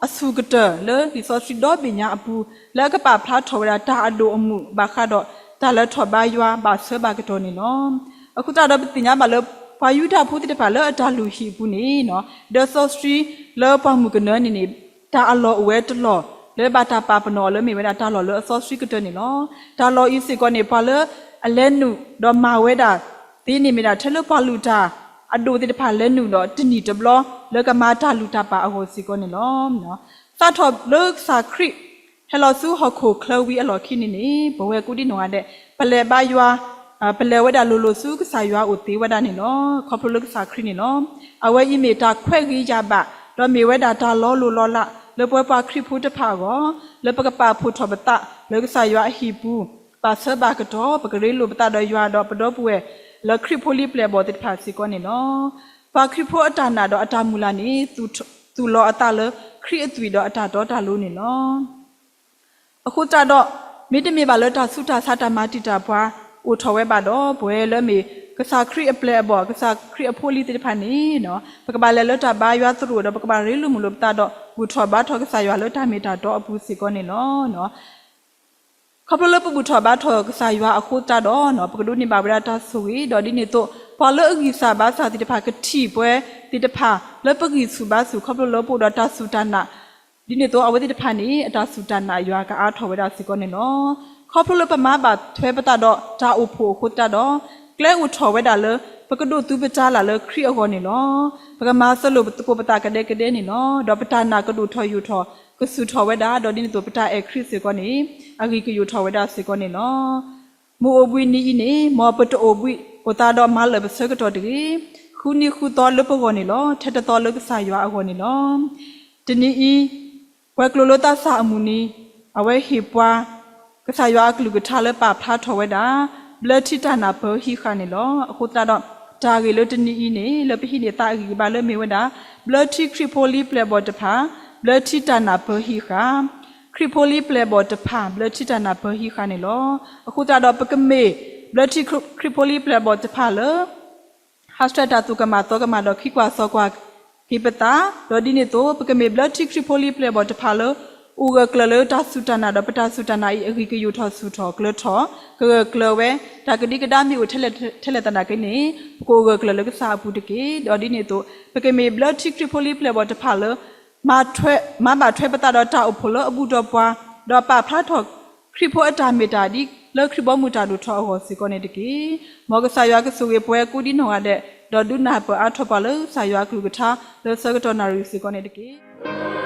ိအဆူၣ်ကတၢၢ်လၢလံာ်စီဆှံဒီဘ့ၣ်ညါအပူၤ လၢအကပာ်ဖျါထီၣ်ဝဲဒၣ်တၢ်အဒိၣ်အမုၢ်ဘၣ်ဃးဒီး တၢ်လဲၤထီၣ်ဘါယွၤဘၣ်ဆၢဘၣ်ကတီၢ်န့ၣ်လီၤ. အဃိသတးဒီး ပသ့ၣ်ညါဘၣ်လၢ ပှၤယူဒၤဖိသ့ၣ်တဖၣ်လၢအတၢ်လုၢ်ဟံၣ်အပူၤန့ၣ် ဒီးစီဆှံလၢပှၢ်မုၢ်ကနၢန့ၣ်န့ၣ် တၢ်အလီၢ်အိၣ်ဝဲတလီၢ် လၢဘၣ်တၢ်ပာ်ပနီၣ်အီၤလၢမ့ၢ်ဝဲဒၣ်တၢ်လီၢ်လၢအစီဆှံကတၢၢ်န့ၣ်လီၤ. တၢ်လီၢ်အံၤစ့ၢ်ကီးန့ၣ် ပှၤလၢအလဲၤနုာ်ဒီးမၤဝဲဒၣ်သ့န့ၣ်မ့ၢ်ဒၣ်ထဲလၢပှၤလုၢ်တၢ်အဒိၣ်သ့ၣ်တဖၣ်လဲၤနုာ်ဒီးတနံၣ်တဘျီ လၢကမၤတၢ်လုၢ်တၢ်ပာ်အဂီၢ်စ့ၢ်ကီးန့ၣ်လီၤ. စးထီၣ်လၢကစၢ်ခရံာ် ဟဲလီၤဆူဟီၣ်ခိၣ်ချၢဝံၤအလီၢ်ခံန့ၣ်န့ၣ် ပဝဲကိးဒံနီၢ်ဂၤဒဲး ပလဲၤဘါယွၤ, ပလဲၤဝဲဒၣ်လိၤလိၤဆူကစၢ်ယွၤအိၣ်သ့ဝဲဒၣ်န့ၣ်လီၤ. ခီဖျိလၢကစၢ်ခရံာ်န့ၣ်လီၤ. အဝဲအံၤမ့ၢ်တၢ်ခွဲးဂ့ၤယာ်ဘၣ် ဒီးမ့ၢ်ဝဲဒၣ်တၢ်လီၤလိၢ်လီၤလး လၢပဝဲပှၤခရံာ်ဖိတဖၣ်အဂီၢ်, လၢပကပာ်ဖှိၣ်ထီၣ်ပသးလၢကစၢ်ယွၤအဟံၣ်ပူၤ, ဘၣ်ဆၢဘၣ်ကတီၢ် ပကရ့လိာ်ပသးဒီးယွၤဒီးပဒီပုၢ်ဝဲၢ်လၢခရံာ်ဖိလံပျဲၢ်အဘီၣ်သ့ၣ်တဖၣ်စ့ၢ်ကီးန့ၣ်လီၤ. ပှၤခရံာ်ဖိအတၢ်နာ်ဒီးအတၢ်မုၢ်လၢ်န့ၣ် သူၣ်လီၤအသးလၢခရံာ်အသွံၣ်ဒီးအတၢ်တီတၢ်လိၤန့ၣ်လီၤ. အဃိသတးဒီး, မ့တမ့ၢ်ဘၣ်လၢတၢ်ဆူးတၢ်ဆါတၢ်မၤတံာ်တာ်ပှၤအိၣ်ထီၣ်ဝဲဘၣ်ဒီး, ပဝဲလၢအမ့ၢ်ကစၢ်ခရံာ်အပျဲၢ်အဘီၣ် ကစၢ်ခရံာ်အဖိအလံၤသ့ၣ်တဖၣ်န့ၣ်, ပကဘၣ်လဲၤလၢတၢ်ဘါယွၤသရိာ်ဒီး ပကဘၣ်ရ့လိာ်မုာ်လိာ်ပသးဒီး ဘူၣ်ထီၣ်ဘါထီၣ်ကစၢ်ယွၤလၢတၢ်မ့ၢ်တၢ်တီအပူၤစ့ၢ်ကီးန့ၣ်လီၤ. ခီဖျိလၢပဘူၣ်ထီၣ်ဘါထီၣ်ကစၢ်ယွၤအဃိသတးဒီး, ပကဒိးန့ၢ်ဘၣ်ဝဲဒၣ်တၢ်ဆိၣ်ဂ့ၤ, ဒီးဒ်န့ၣ်အသိး ပှၤလၢအဂံၢ်စၢ်ဘါစၢ်သ့ၣ်တဖၣ် ကထံၣ်ပှၤသ့ၣ်တဖၣ်လၢပဂံၢ်ဆူၣ်ဘါဆူၣ် ခီဖျိလၢပအိၣ်ဒီးတၢ်စူၢ်တၢ်နာ်, ဒ်န့ၣ်အသိးအဝဲသ့ၣ်တဖၣ်န့ၣ် အတၢ်စူၢ်တၢ်နာ်ယွၤကအါထီၣ်ဝဲဒၣ်စ့ၢ်ကီးန့ၣ်လီၤ. ခီဖျိလၢပမၤဘၣ်ထွဲပသးဒီးတၢ်အိၣ်ဖှိၣ်အဃိသတးဒီး, ကျဲအိၣ်ထီၣ်ဝဲဒၣ်လၢ ပကဒိးသူပတၢ်လၢ်လၢခရံာ်အဂီၢ်န့ၣ်လီၤ. ပကမၤစၢၤလိာ်ပသကိးပသးကဒဲကဒဲန့ၣ်လီၤ. ဒီးပတၢ်နာ်ကဒိၣ်ထီၣ်ယိာ်ထီၣ် ကဆူၣ်ထီၣ်ဝဲဒၣ်, ဒီးဒ်န့ၣ်အသိးပတၢ်အဲၣ်ခရံာ်စ့ၢ်ကီးန့ၣ် အဂံၢ်ကယိာ်ထီၣ်ဝဲဒၣ်စ့ၢ်ကီးန့ၣ်လီၤ. မုၢ်အိၣ်ဘှံးနံၤအံၤန့ၣ် မ်ပတအိၣ်ဘှံးအိၣ်သးဒီးမၤလၢာ်ပဆၢကတီၢ်တဂ့ၤ. ဃုနံၤဃုသီလၢပဂီၢ်န့ၣ်လီၤ. ထဲတသီလၢကစၢ်ယွၤအဂီၢ်န့ၣ်လီၤ. တနံၤအံၤ, ပှၤကျိာ်လၢသးစၢ်အမုၢ်နံၤ, အဝဲဟ့ၣ်ပှၤ ကစၢ်ယွၤအကလုၢ်ကထါလၢပာ်ဖျါထီၣ်ဝဲဒၣ် ဘျၢထံတၢ်နၢ်ပၢၢ်ဟံးဃာ်န့ၣ်လီၤ. အဃိသတးဒီး တၢ်ဂ့ၢ်လၢတနံၤအံၤန့ၣ် လၢပဟံးန့ၢ်သးအဂံၢ်အဘါလၢမ့ၢ်ဝဲဒၣ် ဘျၢထံခရံာ်ဖိလံပျဲၢ်အဘီၣ်တဖၣ်, ဘျၢထံတၢ်နၢ်ပၢၢ်ဟံးဃာ်, ခရံာ်ဖိလံပျဲၢ်အဘီၣ်တဖၣ် ဘျၢထံတၢ်နၢ်ပၢၢ်ဟံးဃာ်န့ၣ်လီၤ. အဃိသတးဒီး ပကမ့ၢ် ဘျၢထံခရံာ်ဖိလံပျဲၢ်အဘီၣ်တဖၣ်လၢ ဟးဆှဲးတၢ်သိၣ်ကမၣ်သီကမၣ်ဒီး ခံကွၢ်စီကွၢ်က့ၤပသး, ဒီးဒ်န့ၣ်အသိး ပကမ့ၢ်ဘျၢထံခရံာ်ဖိလံပျဲၢ်အဘီၣ်တဖၣ်လၢ အိၣ်ဂၢၢ်ကျၢၤလၢတၢ်စူၢ်တၢ်နာ်ဒီး ပတၢ်စူၢ်တၢ်နာ်အံၤအဂံၢ်ကယိာ်ထီၣ်ဆူၣ်ထီၣ်ကျၢၤထီၣ် ကဂၢၢ်ကျၢၤဝဲ, တၢ်ကဒံကဒါမ့ၢ်အိၣ်ထဲလဲၣ်ထဲလဲၣ်သနာ်က့န့ၣ် ပကအိၣ်ဂၢၢ်ကျၢၤလၢကစၢ်အပူၤတက့ၢ်. ဒီးဒ်န့ၣ်အသိး ပကမ့ၢ်ဘျၢထံခရံာ်ဖိလံပျဲၢ်အဘီၣ်တဖၣ်လၢ မၤဘၣ်ထွဲပသးဒီးတၢ်အိၣ်ဖှိၣ်လၢအဘူၣ်ဒီးပှၤ, ဒီးပာ်ဖျါထီၣ်ခရံာ်ဖိအတၢ်မ့ၢ်တၢ်ဒ်လၢခရံာ်ဘီမုၢ်တၢ်ဒိၣ်ထီၣ်အဂီၢ်စ့ၢ်ကီးန့ၣ်တက့ၢ်. မ်ကစၢ်ယွၤကဆိၣ်ဂ့ၤပဝဲကိးဒံနီၢ်ဂၤဒဲး, ဒီးဒုးနၢ်ပၢၢ်အါထီၣ်ပှၤလၢကစၢ်ယွၤအကလုၢ်ကထါလၢဆၢကတီၢ်နၣ်ရံၣ်စ့ၢ်ကီးန့ၣ်တက့ၢ်.